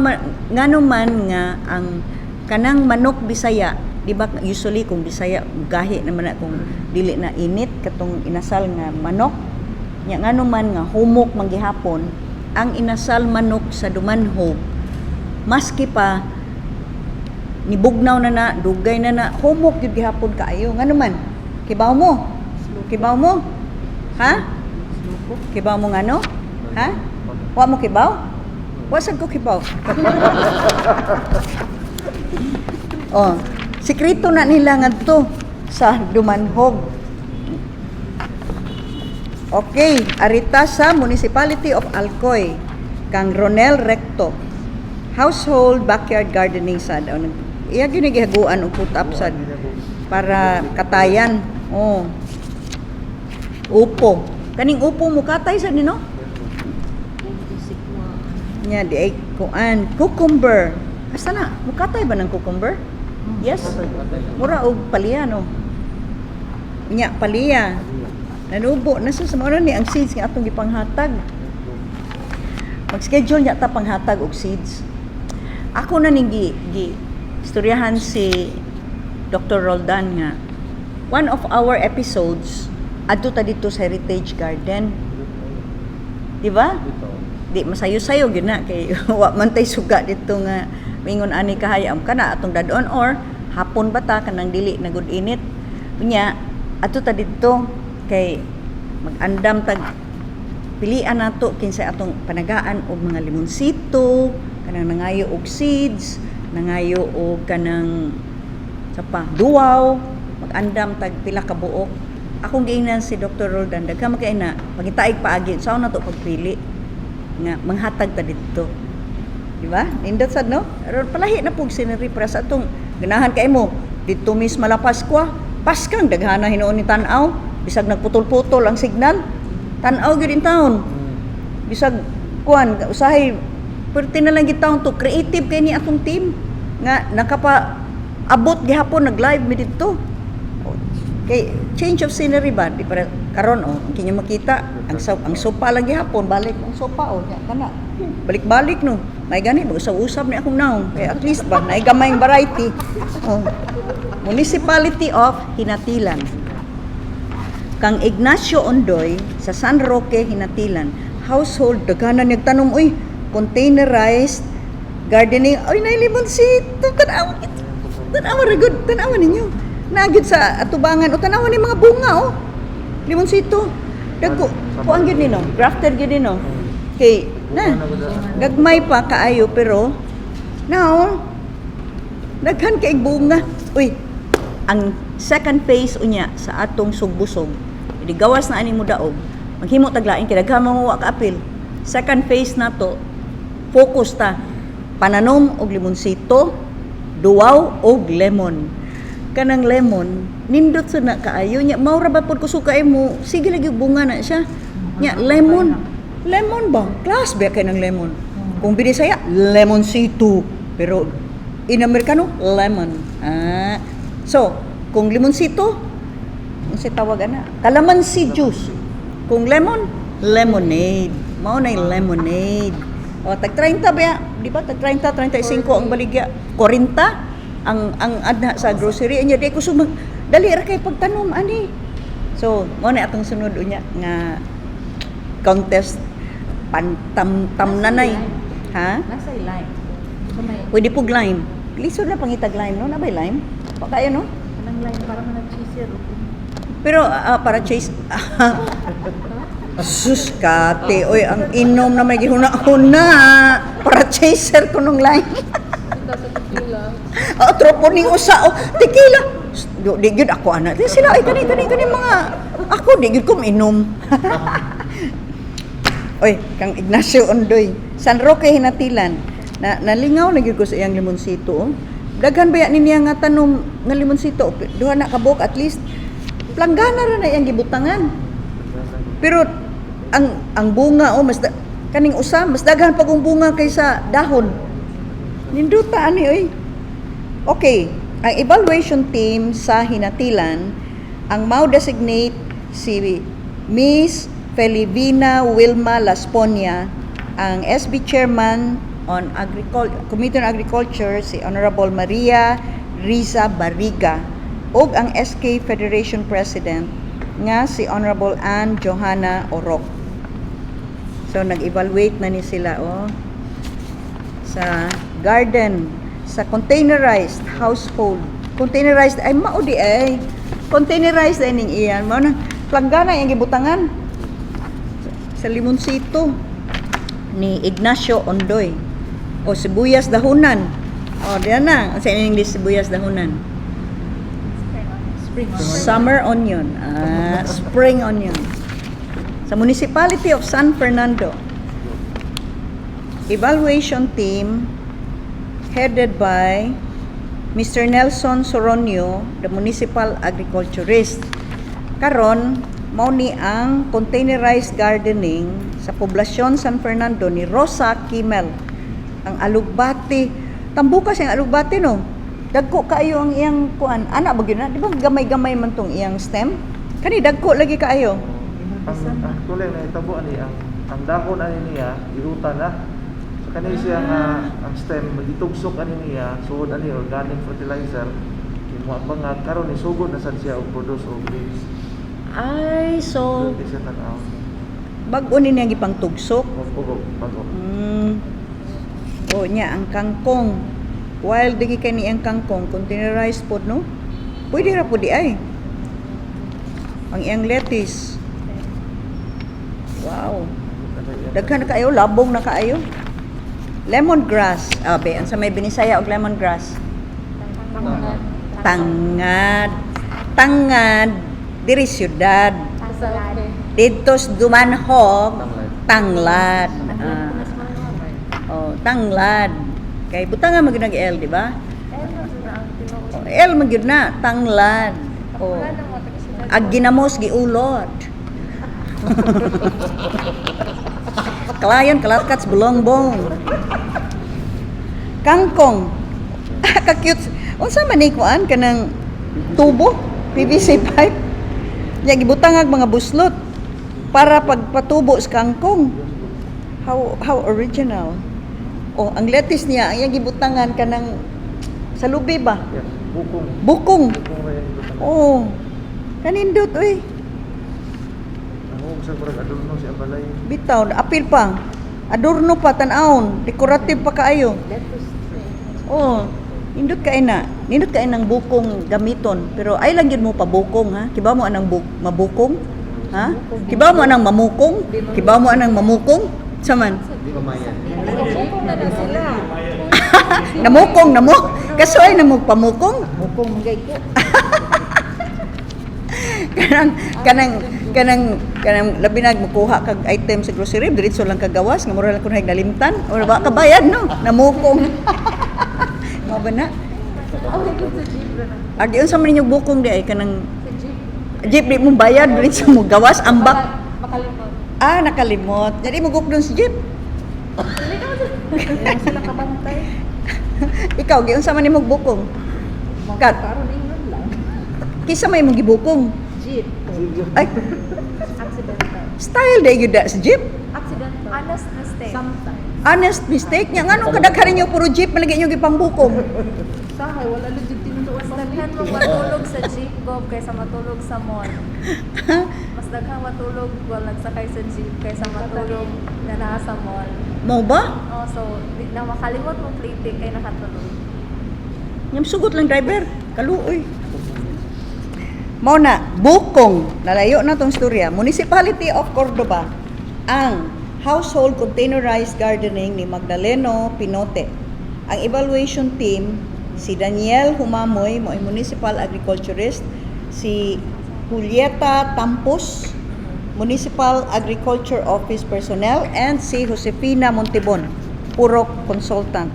ngano man nga ang kanang manok Bisaya, di ba usually kung Bisaya gahi naman na kung dili na init katong inasal nga manok. Nya ngano man nga humok man gihapon ang inasal manok sa Dumanhog, maski pa nibugnaw na na, dugay na na, humok gyud gihapon kaayo. Ngano man? Kibaw mo? Kibaw mo? Ha? Kibaw mo ngano? Ha? Wa mo kibaw? Wa sad ko kibaw. Oh, sikreto na nila ngadto sa Dumanhog. Okay, arita sa Municipality of Alcoy, kang Ronel Recto. Household backyard gardening sad. Oh, iya gyud ni gihaguan og put up sad para katayan. Oh. Upo. Kaning upo mo katay sa nino? Nya di ay kuan cucumber. Asa na? Mukatay ba ng cucumber? Yes. Mura og palya, no. Nya palya. Nanubo na sa mao na ni ang seeds nga atong gipanghatag. Mag-schedule nya ta panghatag og seeds. Ako na ning gi istoryahan si Dr. Roldan nga one of our episodes adto ta dito sa Heritage Garden. Di ba? Di masayo-sayo gyud na kay wa man tay suga dito nga mingon ani kahayam kana atong dadon or hapon ba ta kanang dili na gud init. Unya adto ta didto kay mag-andam tag Pilian nato kinsa atong panagaan og mga limonsito, kanang nangayo og seeds, nangayo og kanang sa pa duwaw, mag-andam tag pila ka buok. Akong giingnan si Dr. Roldan, daghan man kay na pangitaig paagi sa na to pagpili nga manghatag ta didto. Di ba? Nindot sad, no? Pero palahi na pug scenery para sa atong ganahan kay mo didto mis Malapaskwa, paskang daghana hinuon ni tan-aw, bisag nagputol-putol ang signal. Tan-aw gyud in town. Bisag kuan usahay perti na lang gitawon to, creative kay ni atong team nga nakapa abot gihapon nag-live mi didto. Kay change of scenery ba di para karon, oh, ang kinyo makita ang sopa lang gihapon, balik ang sopa, oh, nya kana balik-balik, no? May gani usab-usab ni akong naong kay at least ba naay gamayng variety, oh. Municipality of Hinatilan, kang Ignacio Ondoy sa San Roque, Hinatilan, household, daghanan nagtanom, uy, containerized gardening. Oy, nay limonsito, tan-awa, tan-awa ra gud, tan-awa ninyo. Naa gyud sa atubangan o tan-awa ni mga bunga, oh. Limonsito. Dagko, kuan gyud ni, no? Grafted gyud ni, no? Kay na gagmay pa kaayo pero now daghan kay bunga. Uy, ang second phase unya sa atong sugbusog. Di gawas na ani mo daog. Maghimo tag lain kay daghan mga wa kaapil. Second phase nato, focus ta pananom og limonsito, duwaw og lemon. Kanang lemon, nindot sa na kaayo nya, mao ra ba pod kusog kaayo mo, sige lagi bunga na siya. Nya lemon, lemon ba? Class ba kay ng lemon? Kung binisaya, lemonsito. Pero in Amerikano, lemon. Ah. So, kung limonsito, unsay tawag ana? Calamansi juice. Kung lemon, lemonade. Mao na lemonade. O tag 30 ba? Di ba tag 30, 35 ang baligya? 40 ang adna sa grocery nya, di ko sumag dali ra kay pagtanom ani. So, mao na atong sunod unya nga contest pantam-tam nanay. Ha? Nasa lime. So may Pwede po lime. Lisod na pangitag lime, no? Nabay lime? Pa kayo, no? Kanang lime para man nag-cheesy ro. Pero para chase. Sus kate, oy, ang inom na may gihuna-huna. Para chaser ko nung lime. Ito sa tequila. Oh, tropo ning usa, oh, tequila. Di gyud ako ana. Di sila ay kani kani kani mga ako di gyud ko inom. Oy, kang Ignacio Ondoy, San Roque, Hinatilan. Na nalingaw na gyud ko sa iyang limonsito. Oh. Daghan ba ni niya nga tanom nga limonsito? Duha na ka buok at least. Planggana ra na iyang gibutangan. Pero ang bunga, oh, mas kaning usa mas daghan pag bunga kaysa dahon. Ninduta ani, oy. Okay, ang evaluation team sa Hinatilan ang mau designate si Miss Felivina Wilma Lasponia, ang SB Chairman on Agricul Committee on Agriculture si Honorable Maria Riza Barriga, ug ang SK Federation President nga si Honorable Ann Johanna Orok. So nag-evaluate na ni sila, oh, sa garden, sa containerized household. Containerized ay mao di ay. Containerized ay ning iyan. Mao na planggana ang gibutangan sa limonsito ni Ignacio Ondoy. O sibuyas dahunan. O diyan na, sa English sibuyas dahunan? Spring onion. Summer onion. Ah, spring onion. Sa Municipality of San Fernando, evaluation team headed by Mr. Nelson Soronio, the municipal agriculturist. Karon, mao ni ang containerized gardening sa poblasyon San Fernando ni Rosa Kimmel. Ang alugbati, tambukas ang alugbati, no. Dagko kaayo ang iyang kuan. Ana ba gyud na? Di ba gamay-gamay man tong iyang stem? Kani dagko lagi kaayo. Ang actually ang nahitabo ani ang dahon ani niya iruta na. So kani siya nga ang stem gitugsok ani niya suod ani organic fertilizer kimo ang mga karon ni sugod na sad siya og produce og leaves. Ay, so Di siya tan-aw. Bag-o ni niya gipangtugsok. Og bago. O niya ang kangkong. Wild digi kay ni ang kangkong, containerized pod, no? Pwede ra pud di ay. Ang iyang lettuce. Wow. Daghan na kaayo, labong na kaayo. Lemongrass. Ah, be, sa may Binisaya og lemongrass? Tangad. Tangad. Tangad diri syudad. Tanglad. Didto sa Dumanjug, Tanglad. Tanglad. Ah. Oh, tanglad. Kay buta nga magyud nag L, di ba? Oh, L magyud na, tanglad. Oh. Ag ginamos giulot. Kalayon kalatkats bulongbong. Kangkong. Ka-cute. Unsa man ni kuan kanang tubo, PVC pipe. Nya gibutang ag mga buslot para pagpatubo sa kangkong. How original. Oh, ang lettuce niya ang iyang gibutangan kanang sa lubi ba? Yes, bukong. Bukong. Bukong ra yan gibutangan. Oh. Kanindot oy. Ang sa murag adorno si Abalay. Bitaw, apil pa. Adorno pa tan-awon, decorative pa kaayo. Lettuce tree. Oh, nindot kay na. Nindot kay ng bukong gamiton, pero ay lang gyud mo pabukong ha. Kibaw mo anang mabukong? Ha? Kibaw mo anang mamukong? Kibaw mo anang mamukong? Saman? Di ba mayan? Bukong na na sila. Namukong namo. Kaso ay namog pamukong. Bukong manggay ko. Kanang kanang kanang kanang labi nag mukuha kag item sa grocery, diretso lang kagawas nga mura lang kuno nalimtan or ba kabayad no, namukong. Mao ba na? Oh, sa jeep na. Agi unsa man ninyong bukong di ay kanang Sa jeep. Jeep di mo bayad diretso mo gawas ambak. Makalimot. Ah, nakalimot. Jadi mo gupdon sa jeep. Hindi sila kabantay. Ikaw giunsa man nimong bukong? Kat. Karon ingon lang. Kisa may imong gibukong? Jeep. Ay, Accidental. Style day gyud sa jeep. Accidental. Honest mistake. Sometimes. Honest mistake niya nganong kadaghan ninyo puro jeep malagi inyo gipangbukong? Sahay, wala lang jud tinutuan Mas sa daghan mo matulog sa jeep, Gob, kaysa matulog sa mall. Mas daghang matulog while nagsakay sa jeep kaysa matulog na naa sa mall. Mo ba? Oh, so, di na makalimot mo plating kay nakatulog. Nyam sugot lang driver. Kaluoy. Mao na, bukong. Nalayo na tong storya. Municipality of Cordoba ang household containerized gardening ni Magdaleno Pinote. Ang evaluation team, si Daniel Humamoy, mo municipal agriculturist, si Julieta Tampos, Municipal Agriculture Office personnel, and si Josefina Montibon, Purok consultant.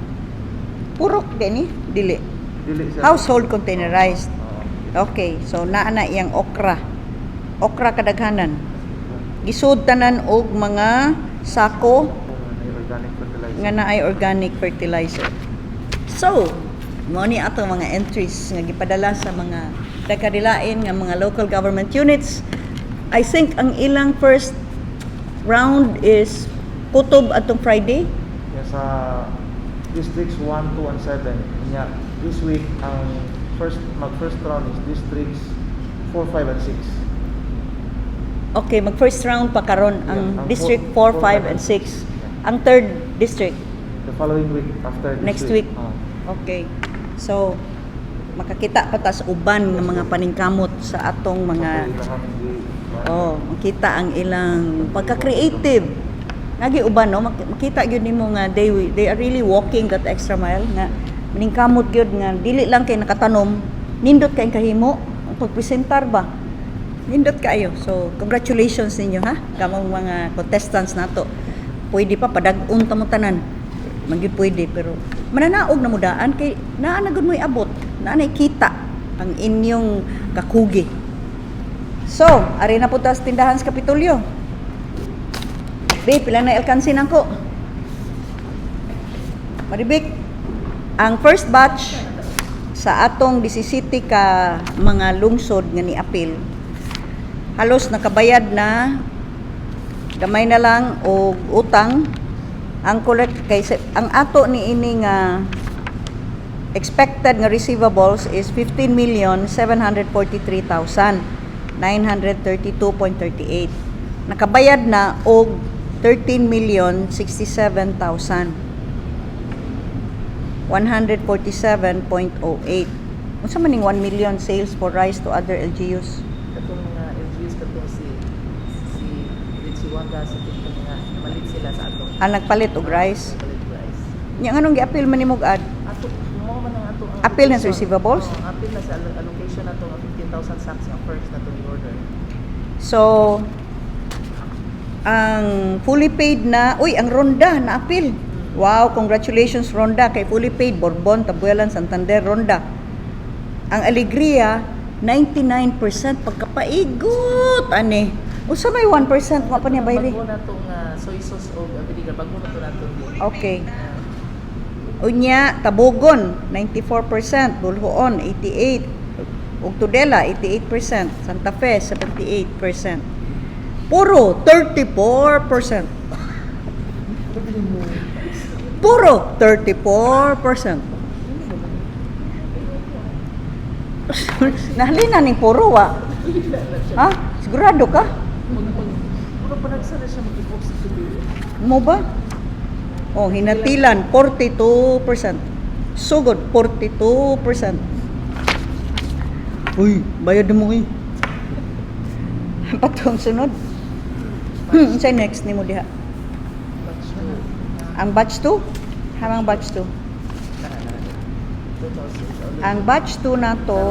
Purok din eh, dili. Dili siya. Household containerized. Oo. Okay, so naa na iyang okra. Okra kadaghanan. Gisud tanan og mga sako May organic fertilizer. nga naay organic fertilizer. So, mao ni ato mga entries nga gipadala sa mga dagkadilain nga mga local government units. I think ang ilang first round is kutob atong Friday. Yeah, sa districts 1, 2, and 7. Nya, this week, ang first mag first round is districts 4, 5, and 6. Okay, mag first round pa karon ang Yeah, ang district 4, 4, 5 and 6. Ang third district The following week after this. Next week. Ah. Okay. So makakita pa ta sa uban ng mga paningkamot sa atong mga Okay, ilahang Oh, makita ang ilang pagka-creative. Nagi uban no, makita gyud nimo nga they are really walking that extra mile nga maningkamot gyud nga dili lang kay nakatanom, nindot kay kahimo ang pagpresentar ba. Nindot kaayo. So, congratulations ninyo ha, kamong mga contestants nato. Pwede pa padag-on ta mo tanan. Man gyud pwede pero mananaog na mudaan kay naa na gud mo'y abot, naa nay kita ang inyong kakugi. So, ari na po ta sa tindahan sa Kapitolyo. Be, pila na alkansin ako. Maribik, ang first batch sa atong 17 ka mga lungsod nga ni-appeal, halos nakabayad na, gamay na lang og utang ang collect kay ang ato ni ini nga expected nga receivables is 15,743,932.38. Nakabayad na og 13,067,147.08. Unsa man ning 1 million sales for rice to other LGUs? Katong mga LGUs, katong si Richie Waga, sa katong mga namalit sila sa Ang nagpalit og rice. Nagpalit rice. Nya nganong gi-appeal man nimog ad? Ato mo man ang ato ang Appeal na sa allocation. receivables? Oo, appeal na sa allocation nato nga 15,000 sacks ang first na to order. So ang fully paid na, uy, ang Ronda na appeal. Wow, congratulations, Ronda, kay fully paid Borbon, Tabuelan, Santander, Ronda. Ang Alegria 99% pagkapaigot ani. Usa may 1% wa pa niya bayri. Bago na to nga soy sauce og vinegar, bago na to nato. Okay. Unya, Tabogon, 94%, Bulhoon, 88%, ug Tudela, 88%, Santa Fe, 78%. Puro, 34%. Puro, 34%. Nahalina ning puro, wa. Ha? Sigurado ka? Mura pa nagsara siya mag-ibok sa tubig. Mo ba? Oh, Hinatilan, 42%. Sugod, 42%. Uy, bayad mo eh. Patong sunod. Unsay next nimo diha? Batch 2. Ang batch 2? Hamang batch 2. Ang batch 2 na to,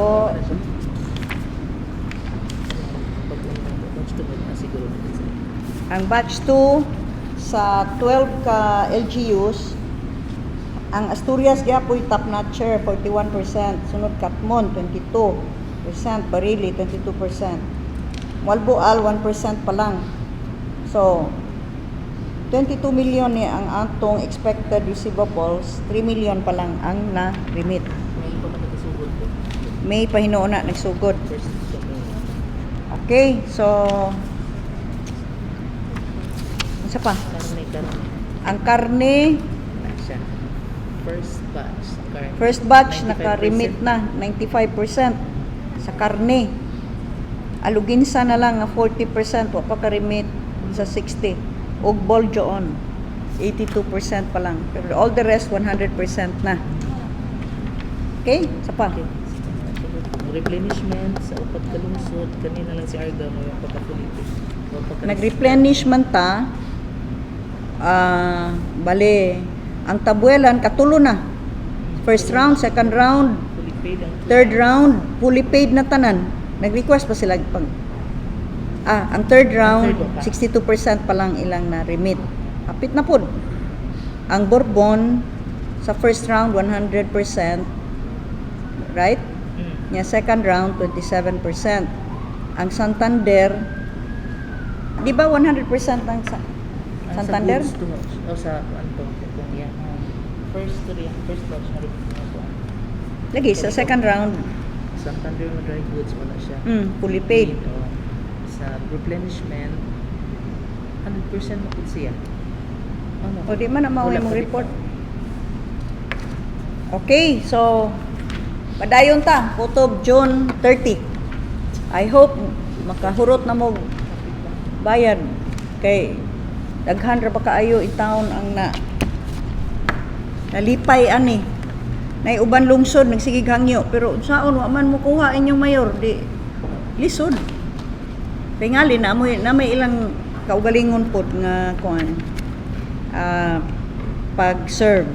Batch 2 na siguro na isa. ang batch 2 sa 12 ka LGUs, ang Asturias gyapoy top notcher 41%, sunod Katmon 22%, Barili 22%. Walboal 1% pa lang. So 22 million ni ang atong expected receivables, 3 million pa lang ang na-remit. May pa man nagkasugod ko. May pahinuon na nagsugod. First sa May. Okay, so unsa pa? Karne, karne. Ang karne, Na siya. First batch. Karne. First batch 95%. naka-remit na 95% sa karne. Aluginsa na lang nga 40% wa pa ka-remit sa 60. Ug Boljoon 82% pa lang. Pero all the rest 100% na. Okay, sa pa. Okay. Replenishment sa upat ka lungsod kanina lang si Arga mo yung pagkapulitik. Nag-replenish man ta. Ah, bale ang Tabuelan katulo na. First round, second round, Fully paid ang third round, fully paid na tanan. Nag-request pa sila pag ang third round, Third pa. 62% pa lang ilang na-remit. Hapit na pod. Ang Bourbon sa first round 100%, right? Nya second round 27%. Ang Santander, di ba 100% ang Ang Santander? Sa goods to, o sa anto kung yan. First three, first batch na rin na to. Lagi sa second round, Santander mo dry goods wala siya. Fully paid. Oh. Sa replenishment 100% na pud siya. Ano? O di man na mao Wala imong pa di report. Okay, so padayon ta kutob June 30. I hope makahurot na mo bayad kay daghan ra ba kaayo in town ang na nalipay ani. Nay uban lungsod nagsigig hangyo pero unsaon wa man mo kuha inyong mayor di lisod. Tingali na mo na may ilang kaugalingon pod nga kuan pag-serve.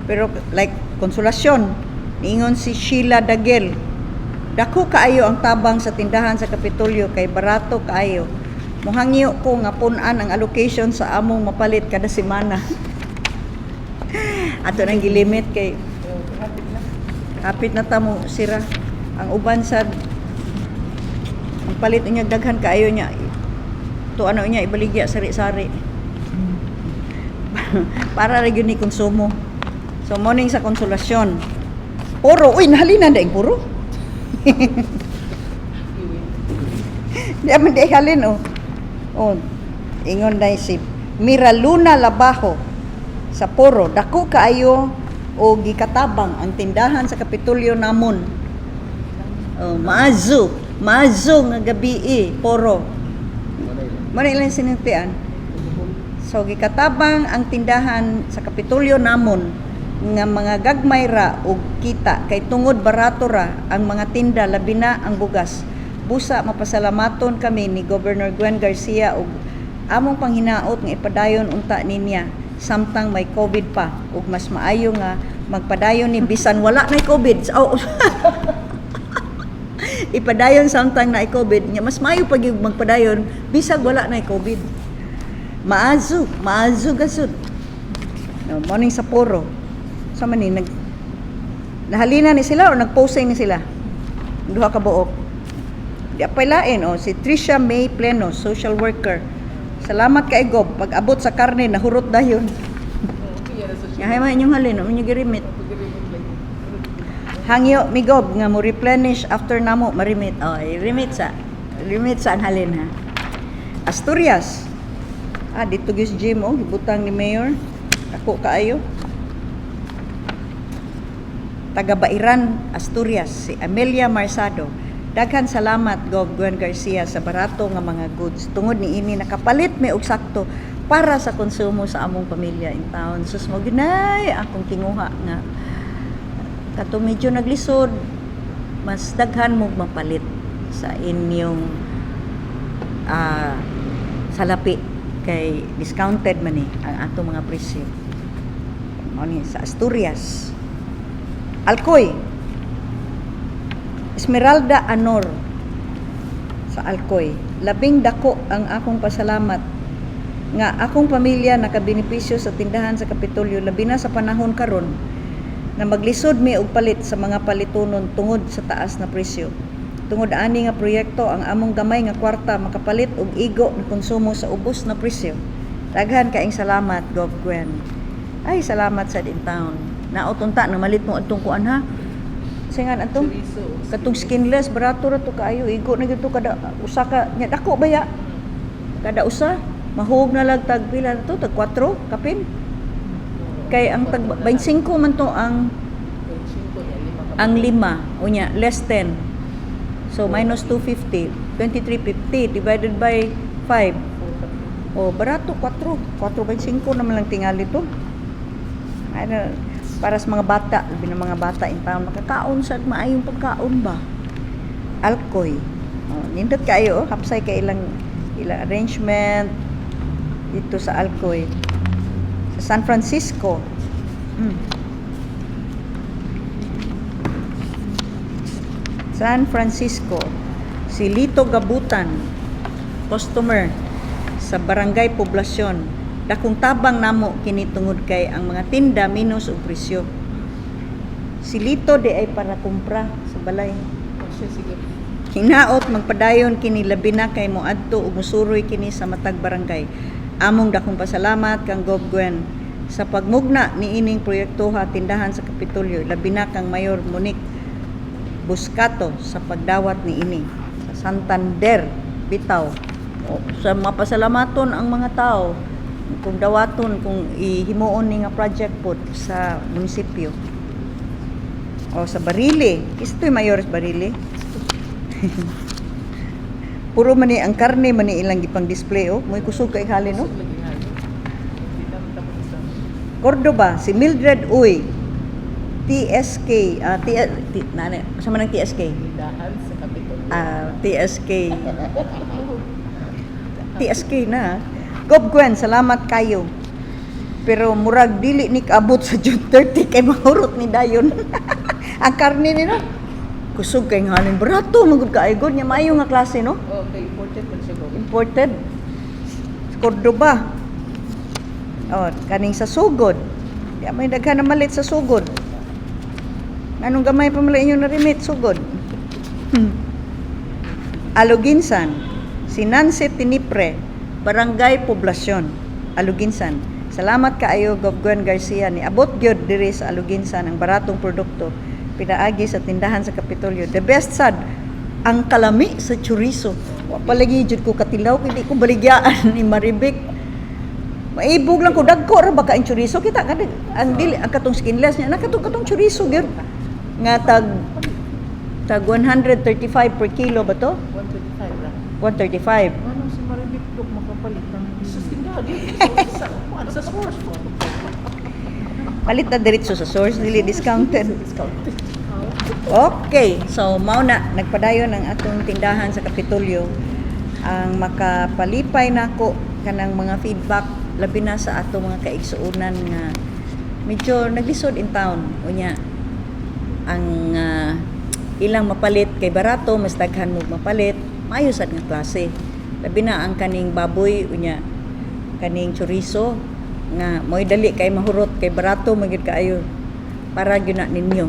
Pero like Konsolasyon, niingon si Sheila Dagel, dako kaayo ang tabang sa tindahan sa Kapitolyo kay barato kaayo. Muhangyo ko nga pun-an ang allocation sa among mapalit kada semana. Ato nang gilimit kay hapit na ta mo sira. Ang uban sa ang palit niya daghan kaayo niya. To ano niya ibaligya sari-sari. Para ra gyud ni konsumo. So morning sa Konsolasyon. Puro, uy nahalina na puro. Di man di halin oh. Oh, ingon na si Miraluna Labajo sa Poro. Dako kaayo o gikatabang ang tindahan sa Kapitolyo namon. Oh, maazo, maazo nga gabi eh, Poro. Mao na ilang sinuntian. So gikatabang ang tindahan sa Kapitolyo namon nga mga gagmay ra og kita kay tungod barato ra ang mga tinda labi na ang bugas. Busa mapasalamaton kami ni Governor Gwen Garcia og among panghinaot nga ipadayon unta ninya. Samtang may COVID pa ug mas maayo nga magpadayon ni bisan wala na COVID. Oh, ipadayon samtang na COVID nya, mas maayo pag yung magpadayon bisag wala na COVID. Maazu, maazu gasud. No, morning sa puro. Sa man ni nag nahalina ni sila or nagposing ni sila? Duha ka buok. Di apay lain oh, si Trisha May Pleno, social worker. Salamat kay Gob, pag abot sa karne nahurot dayon. Yahay man inyong halin, inyong girimit. Hangyo migob nga mo replenish after namo marimit. Oh, remit sa remit sa ang halin ha. Asturias. Ah, dito gyud gym oh, gibutang ni Mayor. Ako kaayo. Taga Bairan, Asturias, si Amelia Marsado. Daghan salamat Gov Gwen Garcia sa barato nga mga goods. Tungod ni ini nakapalit mi og sakto para sa konsumo sa among pamilya in town. Sus mo ginay akong tinguha nga kato medyo naglisod, mas daghan mo mapalit sa inyong salapi kay discounted man ni ang atong mga presyo. Mao ni sa Asturias. Alcoy. Esmeralda Anor sa Alcoy. Labing dako ang akong pasalamat nga akong pamilya nakabenepisyo sa tindahan sa Kapitolyo, labi na sa panahon karon na maglisod mi og palit sa mga palitonon tungod sa taas na presyo. Tungod ani nga proyekto, ang among gamay nga kwarta makapalit og igo na konsumo sa ubos na presyo. Daghan kaing salamat, Gov Gwen. Ay, salamat sa in town. Naot unta namalit mo atong kuan ha. Singan atong katong skinless, barato ra to kaayo, igo na gyud to kada usa ka nya, dako baya. Kada usa mahug na lag tag pila na to, tag 4 kapin. Kay ang tag 25 man to ang lima unya less 10. So minus 250, 23.50 divided by 5. Oh, barato 4, 4.25 naman lang tingali to. Ano, para sa mga bata, labi na mga bata in town makakaon sa maayong pagkaon ba. Alcoy. Oh, nindot kayo, oh, hapsay kay ilang ilang arrangement dito sa Alcoy. Sa San Francisco. San Francisco, si Lito Gabutan, customer sa Barangay Poblacion. Dakong tabang namo kini tungod kay ang mga tinda minus og presyo. Si Lito di ay para kumpra sa balay. Hinaot magpadayon kini, labi na kay moadto ug musuroy kini sa matag barangay. Among dakong pasalamat kang Gov Gwen sa pagmugna niining proyekto ha tindahan sa Kapitolyo, labi na kang Mayor Monique Buscato sa pagdawat niini. Sa Santander, bitaw. O, sa mapasalamaton ang mga tao kung dawaton, kung ihimuon ni nga project pod sa munisipyo. O sa Barili, isto'y mayor sa Barili. Puro man ni ang karne man ni ilang gipang display oh. Mo'y kusog kay halin no. Cordoba, si Mildred Uy. TSK, T, T, na, na, sa man ang TSK? Tindahan sa Kapitolyo. Ah, TSK. TSK na. Gob Gwen, salamat kayo. Pero murag dili ni kaabot sa June 30 kay mahurot ni dayon. Ang karne ni no. Kusog kay nganin barato magud kaayo gud nya, maayo nga klase no. Okay, imported man siya, Gob. Imported. Sa Cordoba. Oh, kaning sa Sugod. Di may daghan na malit sa Sugod. Anong gamay pa mala inyong narimit Sugod? Aluginsan, si Nancy Tinipre, Barangay Poblacion, Aluginsan. Salamat kaayo Gov Gwen Garcia, ni abot gyud diri sa Aluginsan ang baratong produkto pinaagi sa tindahan sa Kapitolyo. The best sad ang kalami sa chorizo. Wa palagi jud ko katilaw, hindi ko baligyaan ni Maribik. Maibog lang ko, dagko ra ba ka ang chorizo kita ka ang dili ang katong skinless niya na katong katong chorizo gyud nga tag tag 135 per kilo ba to? 125 lang. 135. Anong si Maribik Dok makapalit ng Sa tindahan, dito. Sa, sa source mo. Palit na diretso sa source, dili discounted. Discounted. Okay, so mao na nagpadayon ang atong tindahan sa Kapitolyo. Ang makapalipay nako kanang mga feedback Labi na sa ato mga kaigsuonan nga medyo naglisod in town. Unya ang ilang mapalit kay barato, mas daghan mo mapalit, maayo sad nga klase. Labi na ang kaning baboy, unya kaning chorizo nga mo'y dali kay mahurot kay barato man gyud kaayo para gyud na ninyo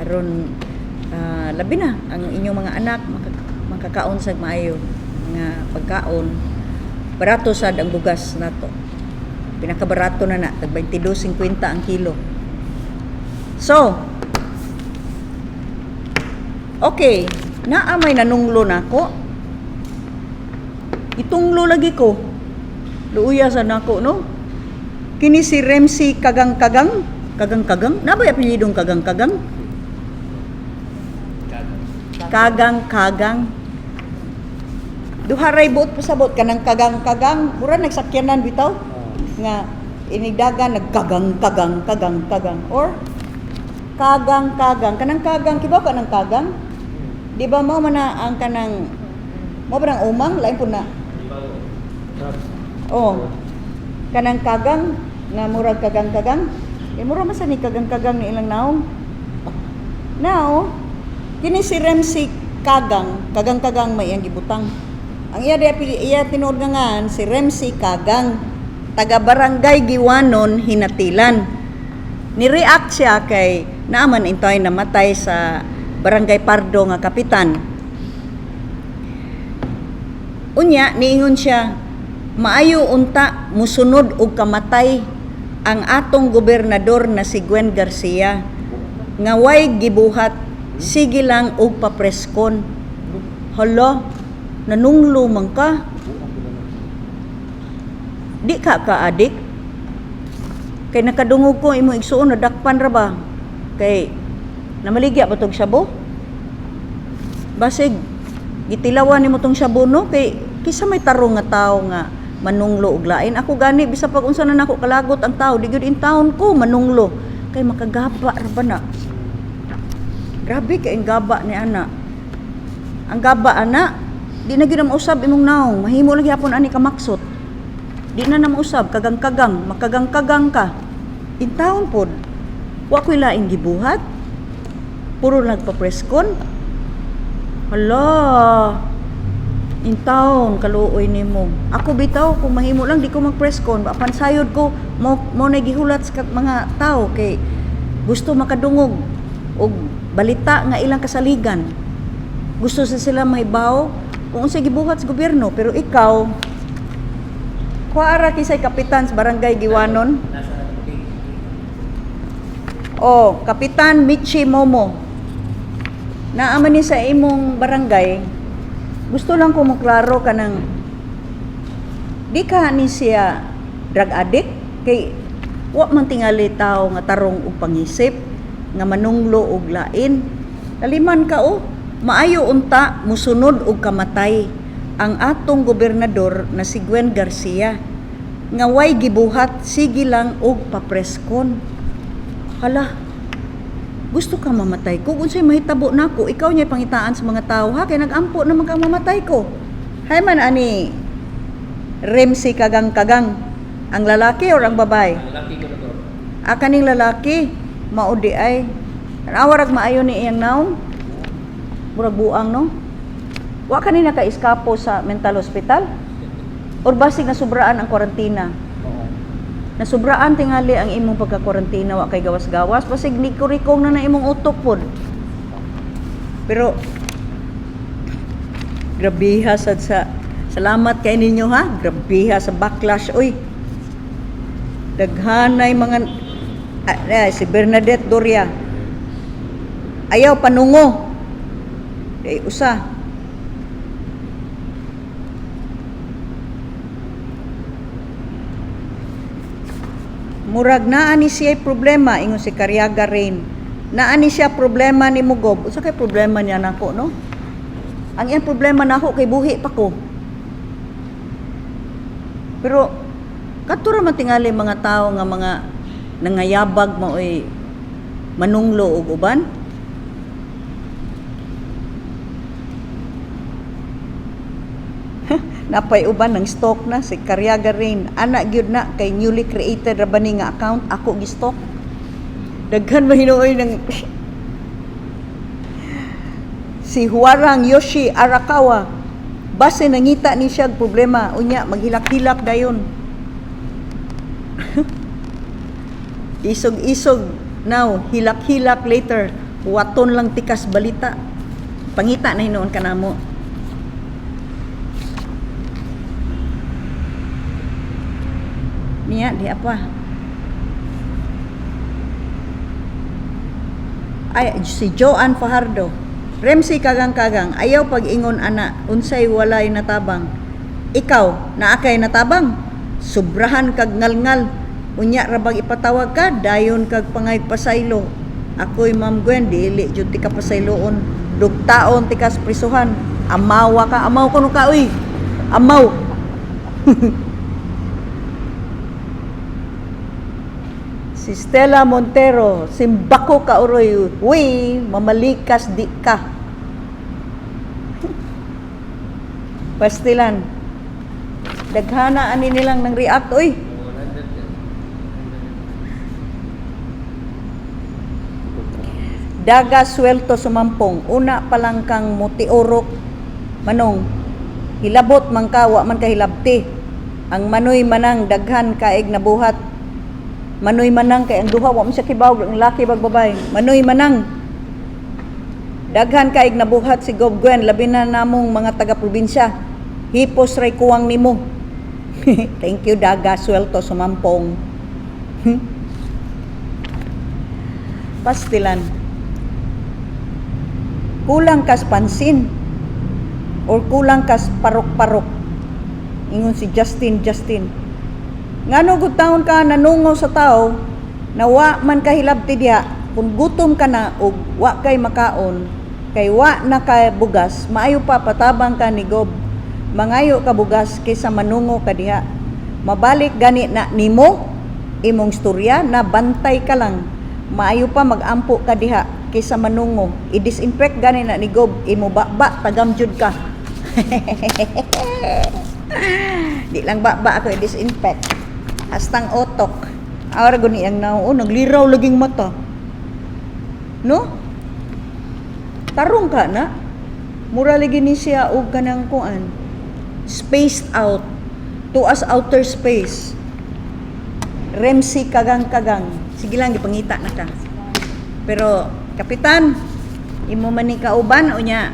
aron labi na ang inyong mga anak makakaon sa maayo nga pagkaon. Barato sad ang bugas nato, pinakabarato na na tag 22.50 ang kilo. So okay, naa may nanunglo nako, itunglo lagi ko, luuya sa nako, no? Kini si Remsi Kagang-Kagang, Kagang-Kagang, na ba apelyidong Kagang-Kagang? Kagang-Kagang. Duha ray buot pasabot kanang kagang-kagang, mura nagsakyanan bitaw nga inigdagan nagkagang-kagang kagang-kagang or kagang-kagang kanang kagang, kibaw ka ng kagang? Di ba mao man na ang kanang mao ba nang umang lain po na? Oh. Kanang kagang nga murag kagang-kagang. Eh mura man sa ni kagang-kagang ni ilang naong. Now, kini si Remsi Kagang, kagang-kagang may iyang gibutang. Ang iya di iya tinuod nga ngan si Remsi Kagang, taga Barangay Giwanon, Hinatilan. Ni-react siya kay naaman intoy namatay sa Barangay Pardo nga kapitan. Unya niingon siya, maayo unta musunod og kamatay ang atong gobernador na si Gwen Garcia nga way gibuhat, sige lang og papreskon. Hala, nanunglo man ka. Di ka ka-adik? Kay nakadungog ko imong igsuon, nadakpan ra ba? Kay namaligya ba tog shabu? Basig gitilawan nimo tong shabu, no? Kay kisa may tarong nga tawo nga manunglo og lain. Ako gani bisa pag unsa na nako kalagot ang tao, di gyud in town ko manunglo kay makagaba ra ba na. Grabe kay ang gaba ni ana. Ang gaba ana, di na gyud na mausab imong naong, mahimo lang gyapon ani kamaksot. Di na na mausab, kagang-kagang, makagang-kagang ka. In town pod, wa ko'y laing gibuhat. Puro nagpa-presscon. Hala, in town, kaluoy nimo. Ako bitaw, kung mahimo lang, di ko mag-presscon. Apan sayod ko, mo na gihulat sa mga tao kay gusto makadungog og balita nga ilang kasaligan. Gusto sa sila mahibaw kung unsay gibuhat sa gobyerno, pero ikaw kuara kisay kapitan sa Barangay Giwanon. O, Kapitan Michi Momo. Naaman ni sa imong barangay, gusto lang ko moklaro ka ng di ka ni siya drug addict kay wa man tingali tao nga tarong og pangisip nga manunglo og lain. Laliman ka oh, maayo unta musunod og kamatay ang atong gobernador na si Gwen Garcia nga way gibuhat, sige lang og papreskon. Hala, gusto ka mamatay ko? Unsay mahitabo nako? Ikaw niya pangitaan sa mga tao ha, kay nagampo naman kang mamatay ko. Hay man ani Remsi Kagang-Kagang, ang lalaki or ang babae? Ang lalaki ko na to. Ah, kaning lalaki, mao di ay. Tanawa rag maayo ni iyang naong. Murag buang, no? Wa kani naka-eskapo sa mental hospital? Or basig nasubraan ang kwarantina? Oo. Nasubraan tingali ang imong pagka-kwarantina, wa kay gawas-gawas, basig nikurikong na na imong utok pod. Pero grabiha sad sa, salamat kay ninyo ha. Grabiha sa backlash oy. Daghanay mga si Bernadette Doria. Ayaw panungo. Day usa. Murag naa ni siya problema, ingon si Cariaga Rain. Naa ni siya problema ni Mugob. Unsa kay problema niya nako, no? Ang iyang problema nako kay buhi pa ko. Pero kadto ra man tingali mga tao nga mga nangayabag maoy manunglo og uban. Napay uban ng stalk na si Karyaga Rain. Ana gyud na kay newly created ra ba ni nga account ako gi-stalk. Daghan mahinuoy ng si Huarang Yoshi Arakawa. Base nangita ni siya og problema, unya maghilak-hilak dayon. Isog-isog now, hilak-hilak later. Waton lang tikas balita. Pangita na hinuon ka namo. Niya, di apa. Ay, si Joanne Fajardo. Remsi kagang-kagang, ayaw pag-ingon ana, unsay walay natabang. Ikaw, naa kay natabang. Sobrahan kag ngalngal. Unya ra bag ipatawag ka, dayon kag pangay pasaylo. Ako'y Ma'am Gwen, dili jud ti ka pasayloon. Dugtaon ti kas prisuhan. Amawa ka, amaw kuno ka uy. Amaw. Si Stella Montero, simbako ka uroy, uy, mamalikas di ka. Pastilan. Daghana ani nilang nang react uy. Daga swelto sumampong, una pa lang kang mutiorok manong. Hilabot man ka, wa man ka hilabti. Ang manoy manang daghan kaig nabuhat. Manoy manang kay ang duha wa man siya kibaw ang laki bag babay. Manoy manang daghan kaig nabuhat si Gob Gwen, labi na namong mga taga-probinsya. Hipos ray kuwang nimo. Thank you, Daga Swelto Sumampong. Pastilan. Kulang kas pansin or kulang kas parok-parok. Ingon si Justin Justin. Ngano gud taon ka nanungaw sa tao na wa man kahilabti diha, kung gutom ka na og wa kay makaon, kay wa na ka bugas, maayo pa patabang ka ni Gob. Mangayo ka bugas kaysa manungo ka diha. Mabalik gani na nimo imong storya na bantay ka lang. Maayo pa magampo ka diha kaysa manungo. I-disinfect gani na ni Gob imo baba tagam jud ka. Di lang baba ako i-disinfect. Hastang otok. Awra guni ang nao, oh, nagliraw laging mata. No? Tarong ka na. Mura lagi ni siya og kanang kuan. Spaced out. Tuas outer space. Remsi kagang-kagang. Sige lang, gipangita na ka. Pero, Kapitan, imo man ni kauban unya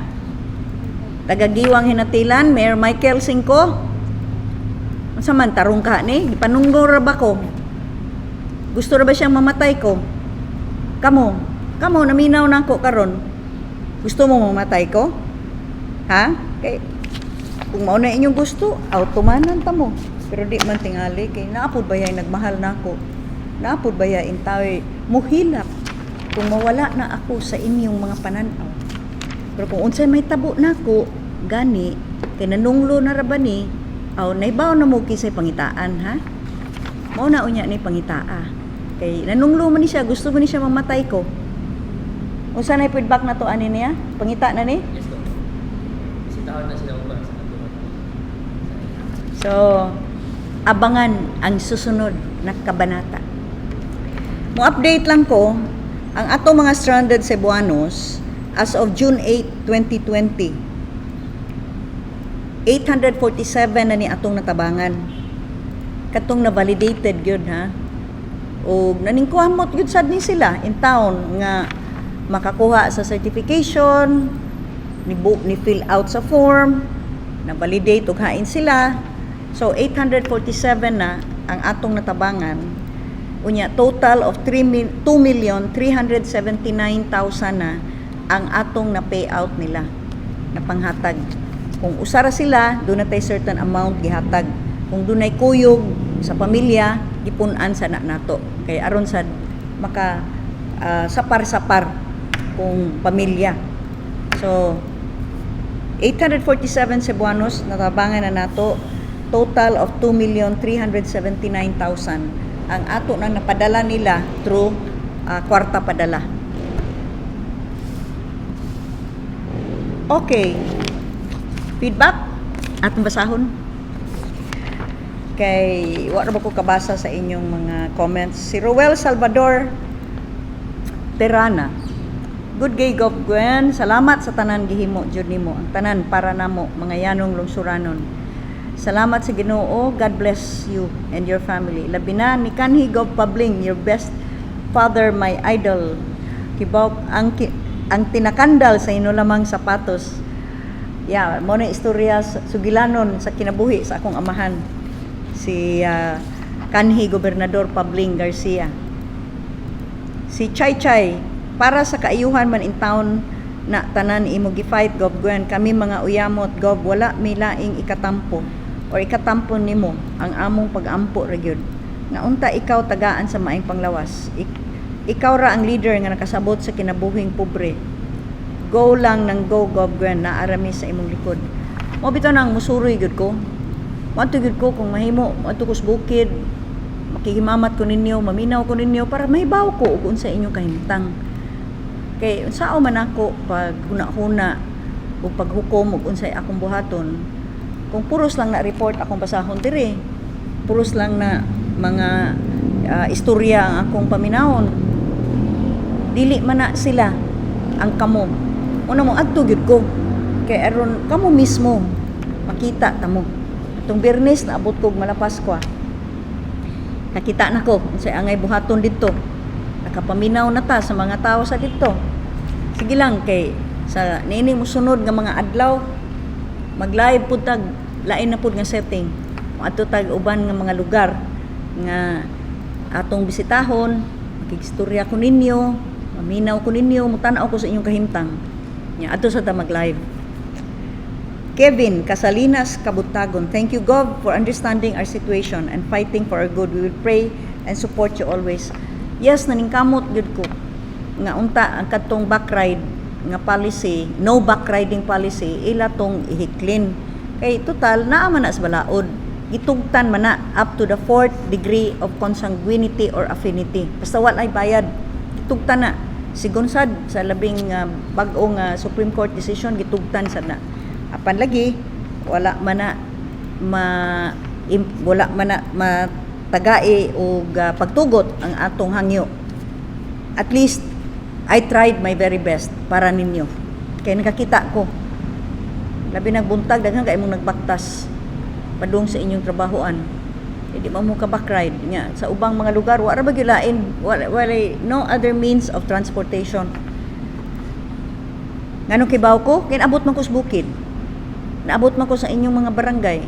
tagagiwang hinatilan, Mayor Michael Cinco. Unsa man tarong ka ni? Gipanunggo ra ba ko? Gusto ra ba siyang mamatay ko? Kamo, kamo naminaw nako karon. Gusto mo mamatay ko? Ha? Kay kung mao na inyong gusto, automanan ta mo. Pero di man tingali kay naapod ba yay nagmahal nako? Naapod ba yay intawi muhilak kung mawala na ako sa inyong mga pananaw? Pero kung unsay may tabo nako, gani kay nanunglo na ra ba ni, aw naibaw na mo kinsay pangitaan ha? Mao na unya ni pangitaa. Kay nanunglo man ni siya, gusto man ni siya mamatay ko. Unsa na feedback na to ani niya? Pangita na ni? Yes, ko. Bisitahon na sila uban sa katuwa. So, abangan ang susunod na kabanata. Mo-update lang ko, ang ato mga stranded Cebuanos as of June 8, 2020. 847 na ni atong natabangan. Katong na validated gyud ha. Og naningkuhamot gyud sad ni sila in town nga makakuha sa certification, ni book ni fill out sa form, na validate og hain sila. So 847 na ang atong natabangan. Unya total of 3 2,379,000 na ang atong na payout nila na panghatag. Kung usara sila, doon na tay certain amount gihatag. Kung dunay kuyog sa pamilya, gipun-an sa na nato. Kay aron sad maka sapar-sapar kung pamilya. So 847 Cebuanos natabangan na nato, total of 2,379,000 ang ato nang napadala nila through kwarta padala. Okay. Feedback? Atong basahon. Kay wa ra ba ko kabasa sa inyong mga comments. Si Roel Salvador Terana. Good gay, Gov Gwen. Salamat sa tanan gihimo jud nimo. Ang tanan para namo mga yanong lungsuranon. Salamat sa Ginoo. God bless you and your family. Labi na ni kanhi Gov Pabling, your best father, my idol. Kibaw ang tinakandal sa lamang sapatos. Yeah, mao na istorya sa sugilanon sa kinabuhi sa akong amahan. Si kanhi Gobernador Pabling Garcia. Si Chay Chay, para sa kaayuhan man in town na tanan imo gi-fight, Gov Gwen. Kami mga uyamot, Gov, wala mi laing ikatampo or ikatampo nimo, ang among pagampo ra gyud. Nga unta ikaw tagaan sa maayong panglawas. Ikaw ra ang leader nga nakasabot sa kinabuhing pobre. Go lang nang go, Gov Gwen, naa ra mi sa imong likod. Mao bitaw nang musuroy gyud ko. Moadto gyud ko kung mahimo, moadto ko sa bukid, makihimamat ko ninyo, maminaw ko ninyo para mahibaw ko ug unsa inyong kahimtang. Kay unsao man ako pag huna-huna ug paghukom ug unsay akong buhaton kung puros lang na report akong basahon diri, puros lang na mga istorya ang akong paminawon. Dili man na sila ang kamo. Una mo adto gyud ko kay aron kamo mismo makita ta mo. Atong Biyernes naabot kog Malapascua. Nakita na ko unsay angay buhaton didto. Nakapaminaw na ta sa mga tao sa didto. Sige lang kay sa niini mosunod nga mga adlaw, mag-live pud tag lain na pud nga setting. Moadto tag uban nga mga lugar nga atong bisitahon, makigistorya ko ninyo, maminaw ko ninyo, mutan-aw ko sa inyong kahimtang. Nya adto sa ta mag-live. Kevin Casalinas Kabutagon, thank you, Gov, for understanding our situation and fighting for our good. We will pray and support you always. Yes, naningkamot gyud ko nga unta ang kadtong back ride nga policy, no back riding policy, ila tong ihiklin. Kay total naa man na sa balaod. Gitugtan man na up to the fourth degree of consanguinity or affinity. Basta walay bayad, gitugtan na. Sigon sad sa labing bag-o nga Supreme Court decision, gitugtan sad na. Apan lagi wala man na matagae og pagtugot ang atong hangyo. At least I tried my very best para ninyo. Kay nakakita ko. Labi nagbuntag, daghan kay mong nagbaktas padung sa inyong trabahoan. Hindi man mo ka backride nya sa ubang mga lugar wa ra ba gyud lain, wala no other means of transportation. Nganong kibaw ko? Kay naabot man ko sa bukid. Naabot man ko sa inyong mga barangay.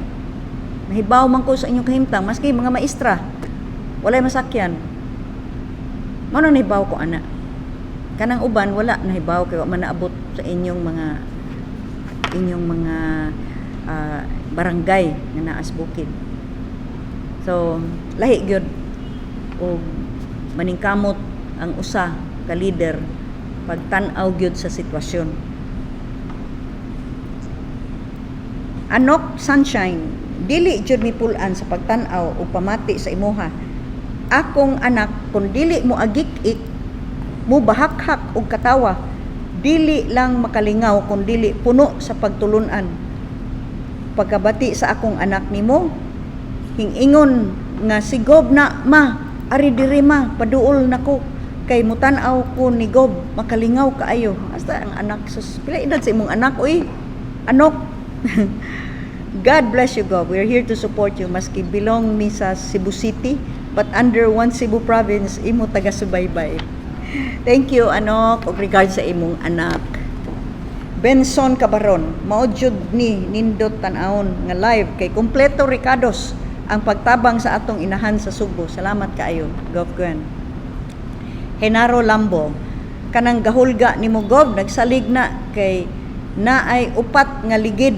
Nahibaw man ko sa inyong kahimtang maski mga maestra walay masakyan. Mao nang nahibaw ko ana. Kanang uban wala nahibaw kay wa man naabot sa inyong mga barangay nga naa sa bukid. So, lahi gyud og maningkamot ang usa ka leader pagtan-aw gyud sa sitwasyon. Anok Sunshine, dili jud mi pul-an sa pagtan-aw ug pamati sa imuha. Akong anak kun dili mo agik-ik, mo bahakhak og katawa, dili lang makalingaw kun dili puno sa pagtulunan. Pagkabati sa akong anak nimo, hingingon nga si Gob na ma, ari diri ma, paduol nako kay mutan-aw ko ni Gob, makalingaw kaayo. Hasta ang anak, sus, pila edad sa imong anak uy? Anok. God bless you, Gob. We are here to support you maski belong mi sa Cebu City, but under one Cebu province, imo taga subaybay. Thank you, Anok, ug regards sa imong anak. Benson Cabaron, mao jud ni nindot tan-awon nga live kay kumpleto rekados ang pagtabang sa atong inahan sa Sugbo. Salamat kaayo, Gov Gwen. Henaro Lambo, kanang gahulga nimo, Gov, nagsalig na kay naay upat nga ligid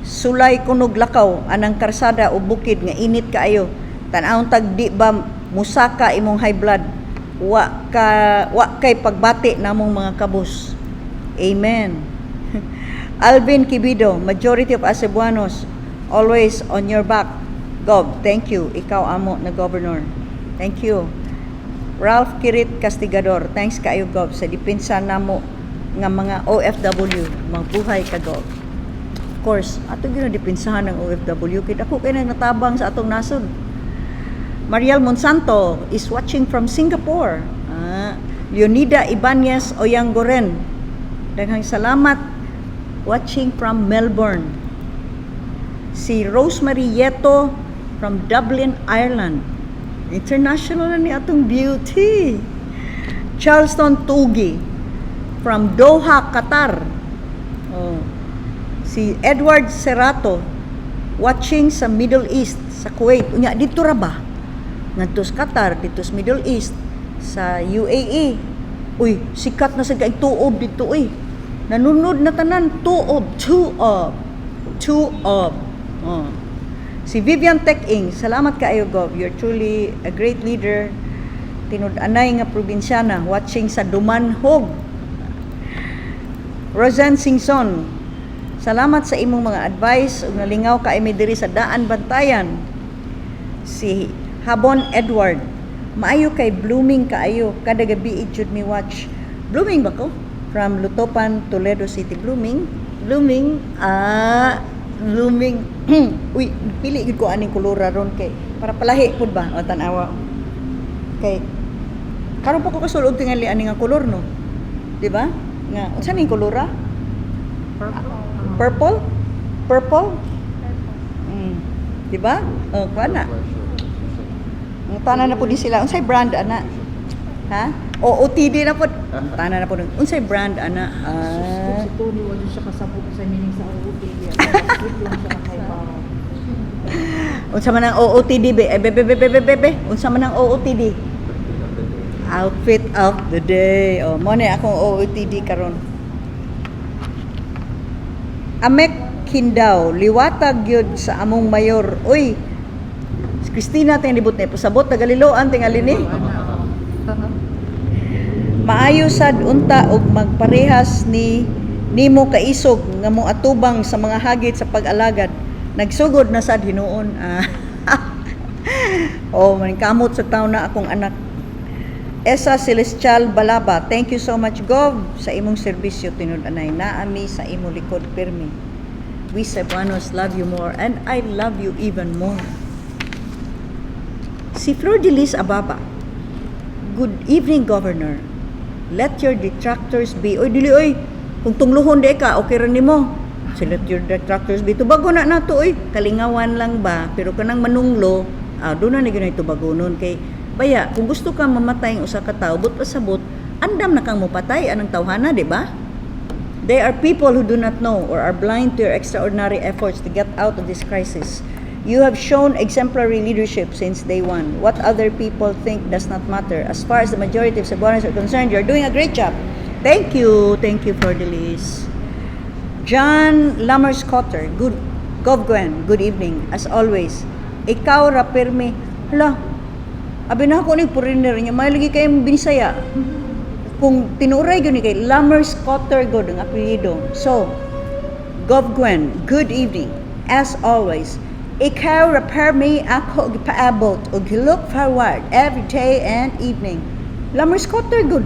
sulay kunog lakaw anang karsada o bukid nga init kaayo. Tan-awon tag di ba musaka imong high blood. Wa kay pagbati namong mga kabus. Amen. Alvin Kibido, majority of us Cebuanos always on your back. Gov, thank you. Ikaw amo na governor. Thank you. Ralph Kirit Castigador, thanks kaayo, Gov, sa depensa namo nga mga OFW. Mabuhay ka, Gov. Course, ato gyud depensahan ang OFW kay dako kay nang natabang sa atong nasod. Mariel Monsanto is watching from Singapore. Ah, Leonida Ibanez Oyangoren. Daghang salamat, watching from Melbourne. Si Rosemary Yeto from Dublin, Ireland. International na ni atong beauty. Charleston Tugi from Doha, Qatar. Oh. Si Edward Serrato watching sa Middle East, sa Kuwait. Unya dito ra ba? Ngadto sa Qatar, dito sa Middle East, sa UAE. Uy, sikat na sa kay tuob dito uy. Nanunod na tanan tuob, tuob, tuob. Oh. Si Vivian Teking, salamat kaayo, Gov. You're truly a great leader. Tinud-anay nga probinsyana, watching sa Dumanhog. Roseanne Singson, salamat sa imong mga advice ug nalingaw ka mi diri sa Daan Bantayan. Si Habon Edward, maayo kay blooming kaayo kada gabi jud mi watch. Blooming ba ko? From Lutopan, Toledo City. Blooming, blooming, ah, blooming. Uy, pili gid ko aning kolora ron kay para palahi pud ba? O tan-awa. Kay karon pa ko kasulod tingali ani nga kolor, no. Di ba? Nga unsa ning kolora? Purple. Purple? Purple? Di ba? Oh, kuha na. Ang tanan na po din sila. Unsay brand ana? Ha? O OTD na po. Ang tanan na po. Unsay brand ana? Kung Ah. si Tony, wala siya kasabot sa meaning sa OOTD. Skip lang siya nakaibaw. Unsa man ang OOTD be? Eh, be be be be be be, be. Unsa man ang OOTD? Outfit of the day. Oh, mo ni akong OOTD karon. Amek Kindaw, liwatag gyud sa among mayor. Uy, si Christina tingalibot ni pasabot tagaliloan tingali ni. Maayo sad unta og magparehas ni nimo kaisog nga mo atubang sa mga hagit sa pag-alagad. Nagsugod na sad hinuon. Ah. Oh, maningkamot sa taon na akong anak. Esa Celestial Balaba, thank you so much, Gov, sa imong serbisyo tinud-anay. Naami sa imo likod pirmi. We Cebuanos love you more and I love you even more. Si Flor de Lis Ababa, good evening, Governor. Let your detractors be. Oy, dili oy. Kung tungluhon di ka, okay ra nimo. So let your detractors be. Tubago na nato oy. Kalingawan lang ba? Pero kanang manunglo, ah, doon na ni ginay tubagonon kay baya kung gusto ka mamatay ang usa ka tawo, but pasabot, andam na kang mopatay anang tawhana, di ba? They are people who do not know or are blind to your extraordinary efforts to get out of this crisis. You have shown exemplary leadership since day one. What other people think does not matter. As far as the majority of Cebuanos are concerned, you're doing a great job. Thank you. Thank you for the list. John Lammers Cotter, good Gov Gwen, good evening. As always, ikaw ra pirmi. Hala, abi na ako ni foreigner niya, may lagi kayong binisaya. Kung tinuray gyud ni kay Lammers Cotter god ang apelyido. So, Gov Gwen, good evening. As always, ikaw ra permi ako gipaabot og look forward every day and evening. Lammers Cotter good.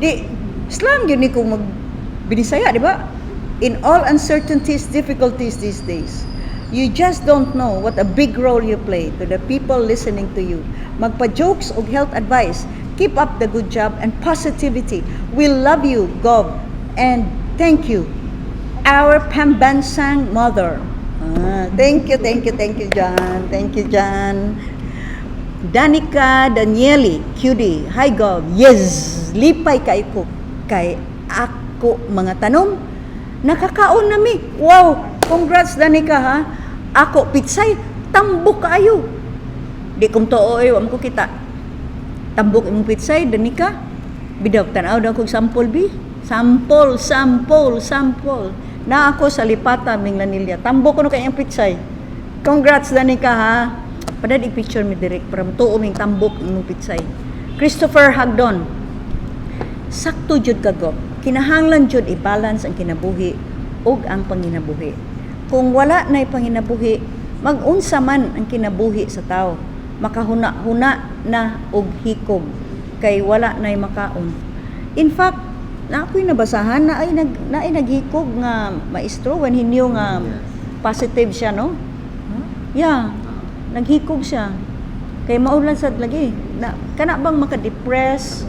Di slang gyud ni kung mag binisaya, di ba? In all uncertainties, difficulties these days, you just don't know what a big role you play to the people listening to you. Magpa-jokes og health advice. Keep up the good job and positivity. We love you, Gov, and thank you. Our Pambansang mother. Ah, thank you, thank you, thank you, John. Thank you, John. Danica Danieli, QD. Hi, Gov. Yes, lipay kay ko kay ako mga tanom. Nakakaon na mi. Wow, congrats, Danica, ha. Ako pitsay tambok kaayo. Di kong tuo eh, wa man ko kita. Tambok imong pitsay, Danica. Bidaw tan-aw daw kog sample bi. Sample, sample, sample. Na ako sa Lipata, Minglanilla. Tambok ko no kay ang pitsay. Congrats, Danica, ha. Padad i-picture mi direct para mutuo ming tambok imong pitsay. Christopher Hagdon. Sakto jud ka, Gov. Kinahanglan jud i-balance ang kinabuhi ug ang panginabuhi. Kung wala na'y panginabuhi, mag-unsa man ang kinabuhi sa tao. Makahuna-huna na og hikog kay wala na'y makaon. In fact, Na ako'y nabasahan na ay naghikog nga maestro when he knew nga positive siya, no? Yeah. Naghikog siya. Kay maulan sad lagi. Na kana bang maka-depress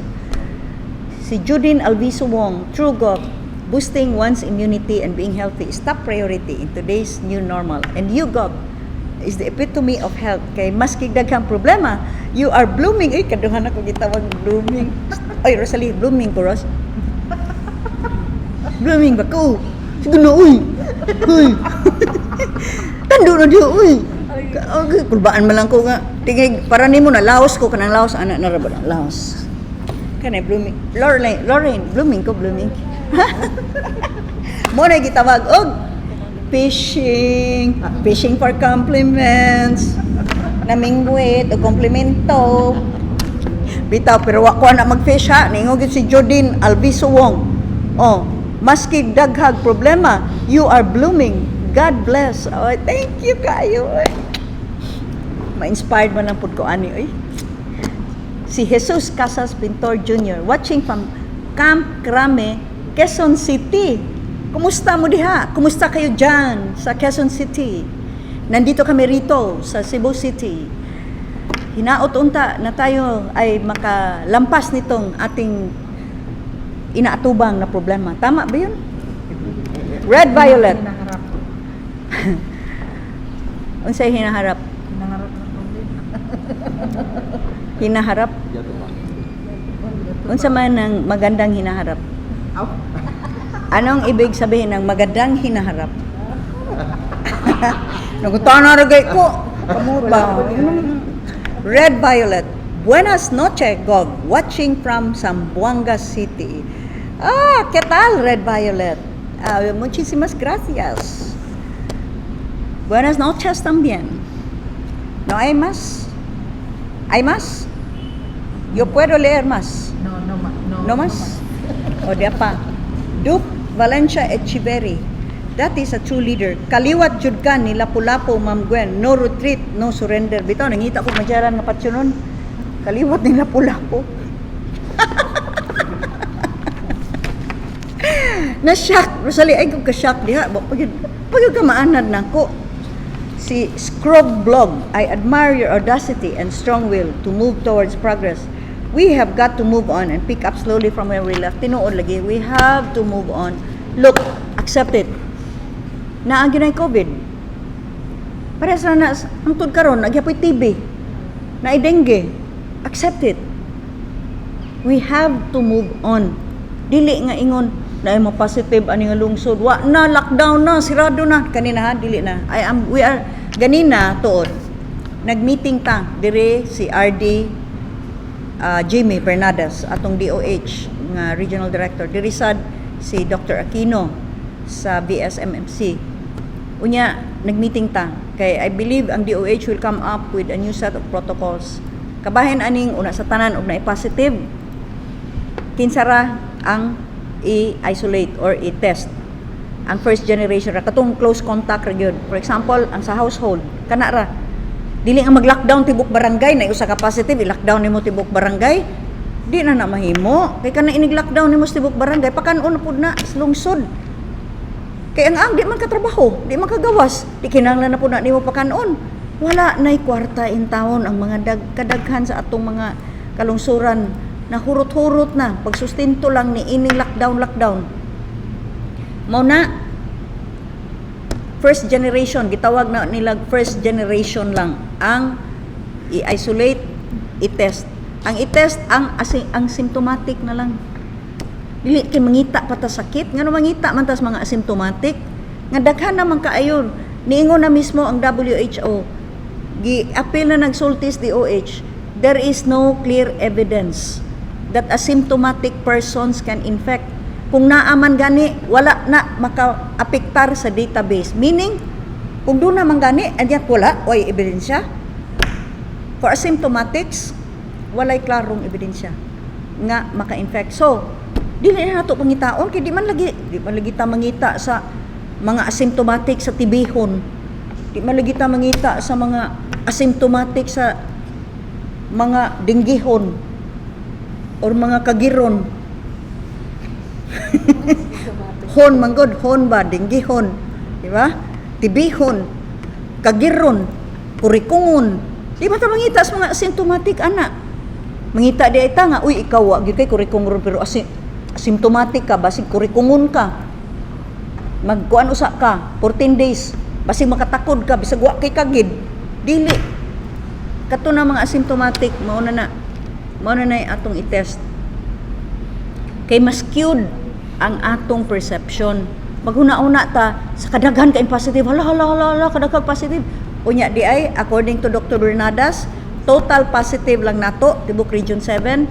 si Judin Alviso Wong, true gov, boosting one's immunity and being healthy is top priority in today's new normal. And you, Gov, is the epitome of health. Kay maski daghang problema, you are blooming. Ay, kaduhan ako gitawag blooming. Ay, Rosalie, blooming ko, Ros. Blooming ba ko? Sige na, uy. Uy. Tando na diyo, uy. Okay, kulbaan man lang ko nga. Tingig, para nimo na, laos ko, kanang laos, anak na ra ba na, laos. Kanay blooming. Lorraine, Lorraine, blooming ko, blooming. Mo na gitawag og fishing, fishing for compliments. Namingwit og komplimento. Bitaw pero wa ko na mag-fish ha. Ningo gyud si Jodine Alviso Wong. Oh, maski daghag problema, you are blooming. God bless. Oh, thank you kayo. Oy. Ma-inspired man lang pud ko ani oy. Si Jesus Casas Pintor Jr. watching from Camp Crame, Quezon City. Kumusta mo diha? Kumusta kayo dyan sa Quezon City? Nandito kami rito sa Cebu City. Hinaot unta na tayo ay makalampas nitong ating inaatubang na problema. Tama ba yun? Red Violet. Hinaharap. Unsay hinaharap? Hinaharap ng problema. Hinaharap? Unsa man ang magandang hinaharap? Aw. Anong ibig sabihin ng magandang hinaharap? Nagutana ra gay ko. Kamo ba? Red Violet. Buenas noches, Gov. Watching from Zamboanga City. Ah, ¿qué tal, Red Violet? Ah, muchísimas gracias. Buenas noches también. ¿No hay más? ¿Hay más? Yo puedo leer más. No, no, no. No más? O di pa. Duke Valencia Echeverry. That is a true leader. Kaliwat jud ka ni Lapu-Lapu, Ma'am Gwen. No retreat, no surrender. Bitaw, nangita ko madyaran nga patyo nun. Kaliwat ni Lapu-Lapu. Na-shock. Rosalie, ay kung ka-shock diha. Pag ka maanad na ko. Si Scrog Blog, "I admire your audacity and strong will to move towards progress. We have got to move on and pick up slowly from where we left." Tinuod lagi, we have to move on. Look, accept it. Naa gyud COVID. Parehas ra na hangtod karon nagyapoy TB. Naay dengue. Accept it. We have to move on. Dili nga ingon na mo positive ani nga lungsod, wa na, lockdown na, sirado na kanina ha, dili na. I am we are ganina tuod. Nag-meeting ta dire si RD Jimmy Bernadas, atong DOH nga regional director, diri sad si Dr. Aquino sa VSMMC. Unya nag-meeting ta kay I believe ang DOH will come up with a new set of protocols kabahin aning una sa tanan og naay positive, kinsa ra ang i-isolate or i-test. Ang first generation ra, katong close contact ra gyud. For example, ang sa household kana ra. Dili ang mag-lockdown tibok barangay. Na usa ka positive, i-lockdown nimo tibok barangay, di na na mahimo kay kana inig lockdown nimo sa tibok barangay, pakan-on na pud na sa lungsod kay ang di man katrabaho, di man kagawas, di kinahanglan na pud na nimo pakan-on. Wala nay kwarta in taon ang mga kadaghan sa atong mga kalungsuran na hurot-hurot na pagsustento lang ni ining lockdown lockdown. Mao na first generation, gitawag na nila, first generation lang ang i-isolate, i-test. Ang i-test ang symptomatic na lang. Dili kay mangita pa ta sakit. Ngano mangita man tas mga asymptomatic nga daghan naman kaayo? Niingon na mismo ang WHO, gi-appeal na nagsultis DOH, there is no clear evidence that asymptomatic persons can infect. Kung naa man gani, wala na maka-apektar sa database, meaning kung doon naman gani and yet wala way ebidensya for asymptomatics, walay klarong ebidensya nga maka-infect. So dili na nato pangitaon kay di man lagi ta mangita sa mga asymptomatic sa tibihon, di man lagi ta mangita sa mga asymptomatic sa mga denggihon or mga kagiron. Hon man gud, hon ba, denggihon, di ba? Tibihon, kagiron, kurikungon. Di ba ta mangita sa mga asymptomatic ana? Mangita di ay ta nga, uy, ikaw wa gyud kay kurikungon pero asymptomatic ka, basig kurikungon ka. Magkuan usa ka 14 days, basig makatakod ka, bisag wa kay kagid. Dili. Kato na mga asymptomatic, mao na na. Mao na na atong i-test. Kay mas skewed ang atong perception. Maghuna-una ta sa kadaghan kay positive. Hala, hala, hala, hala, kadaghan positive. Unya di ay, according to Dr. Bernadas, total positive lang nato tibok Region 7,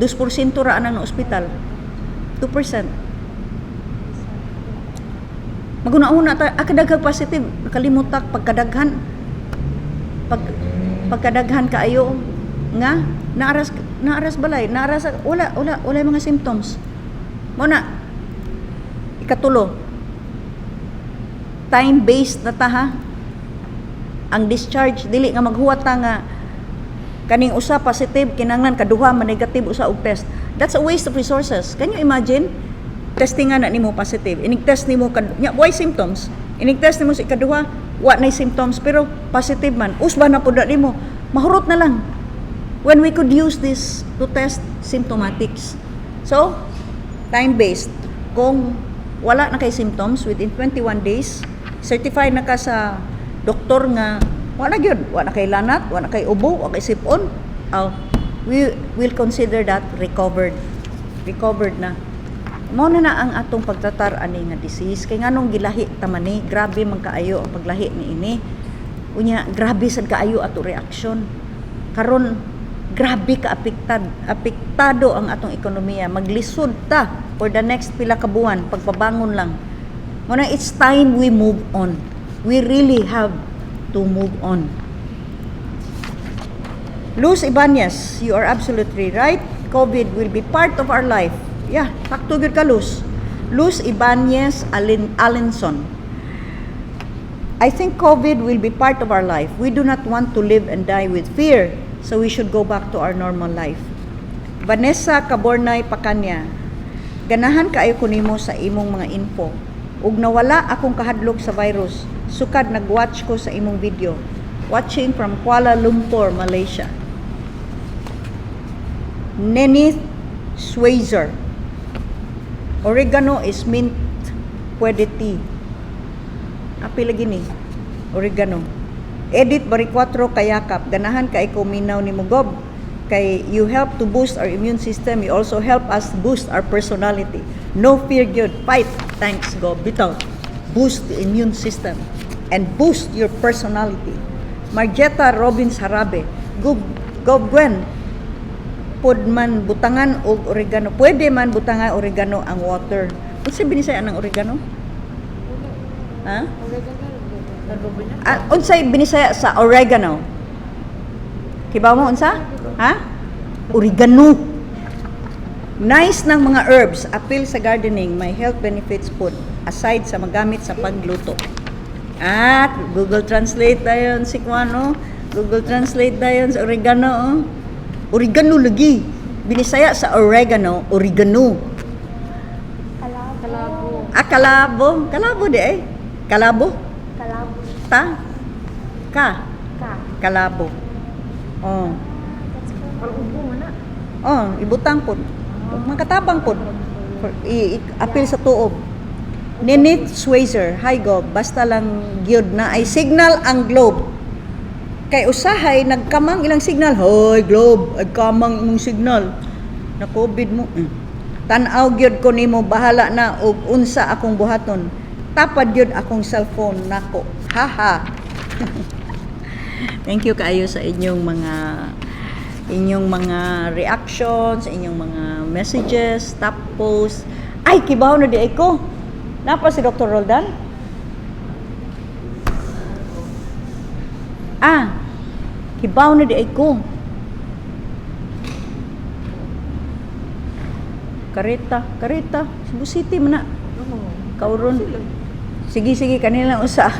2% ra anang na ospital. 2%. Maghuna-una ta, ah, kadaghang positive, nakalimutak pagkadaghan. Pagkadaghan kaayo nga naaras naaras balay, naaras wala wala wala mga symptoms. Mo na ikatulo, time based na ta ha ang discharge. Dili nga maghuwat ta nga kaning usa positive, kinahanglan kaduha man negative usa og test. That's a waste of resources. Can you imagine, testing nga na nimo, positive, inig test nimo kad nya why symptoms, inig test nimo sa ikaduha, wa nay symptoms pero positive man, usba na pud na nimo, mahurot na lang, when we could use this to test symptomatics? So time based. Kung wala na kay symptoms within 21 days, certified na ka sa doktor nga wala gyud, wa na kay lanat, wa na kay ubo, wa kay sipon, oh, we will consider that recovered. Recovered na. Mao na na ang atong pagtratar ani nga disease kay nganong gilahi ta man ni, grabe man kaayo ang paglahi ni ini. Unya grabe sad kaayo ato reaction karon, grabe ka apektado ang atong ekonomiya. Maglisod ta for the next pila ka buwan pagpabangon lang. Mao na it's time we move on. We really have to move on. Luz Ibanez, you are absolutely right. COVID will be part of our life. Yeah, sakto gyud ka, Luz. Luz Ibanez Alin Alinson. I think COVID will be part of our life. We do not want to live and die with fear, so we should go back to our normal life. Vanessa Cabornay Pacanya. Ganahan kaayo ko nimo sa imong mga info. Ug nawala akong kahadlok sa virus. Sukad nag-watch ko sa imong video. Watching from Kuala Lumpur, Malaysia. Nenith Schweizer. Oregano is mint, pwede tea. Apil lagi ni. Oregano. Edit Baricuatro Kayakap. Ganahan kay ko minaw ni Mugob. Kay you help to boost our immune system. You also help us boost our personality. No fear good. Fight. Thanks, Gob. Bitaw. Boost the immune system and boost your personality. Marjeta Robbins Harabe. Gob, Gob Gwen, pod man butangan og oregano. Pwede man butangan oregano ang water. Unsa binisaya ang oregano? Ha? Ah, unsay binisaya sa oregano? Kibaw mo unsa? Ha? Oregano. Nice ng mga herbs, appeal sa gardening, may health benefits food aside sa magamit sa pagluto. At Google Translate dayon si Kuano. Google Translate dayon sa oregano. Oh. Oregano lagi. Binisaya sa oregano, oregano. Kalabo. Ah, kalabo. Kalabo di eh. Kalabo? Kalabo. Ta? Ka? Ka. Kalabo. Oh. That's cool. Parang ubo man na. Oh, ibutang pod. Makatabang pod. Apil sa tuob. Ninith Schweizer, hi Gob, basta lang gyud na ay signal ang Globe. Kay usahay nagkamang ilang signal. Hoy Globe, nagkamang imong signal. Na COVID mo. Tan-aw gyud ko nimo, bahala na og unsa akong buhaton. Tapad gyud akong cellphone nako. Haha. Thank you kaayo sa inyong mga reactions, inyong mga messages, top posts. Ay, kibaw na di ay ko. Napa si Dr. Roldan? Ah, kibaw na di ay ko. Kareta, Kareta, Cebu City man na. Kauron. Sige, sige, kanila usa.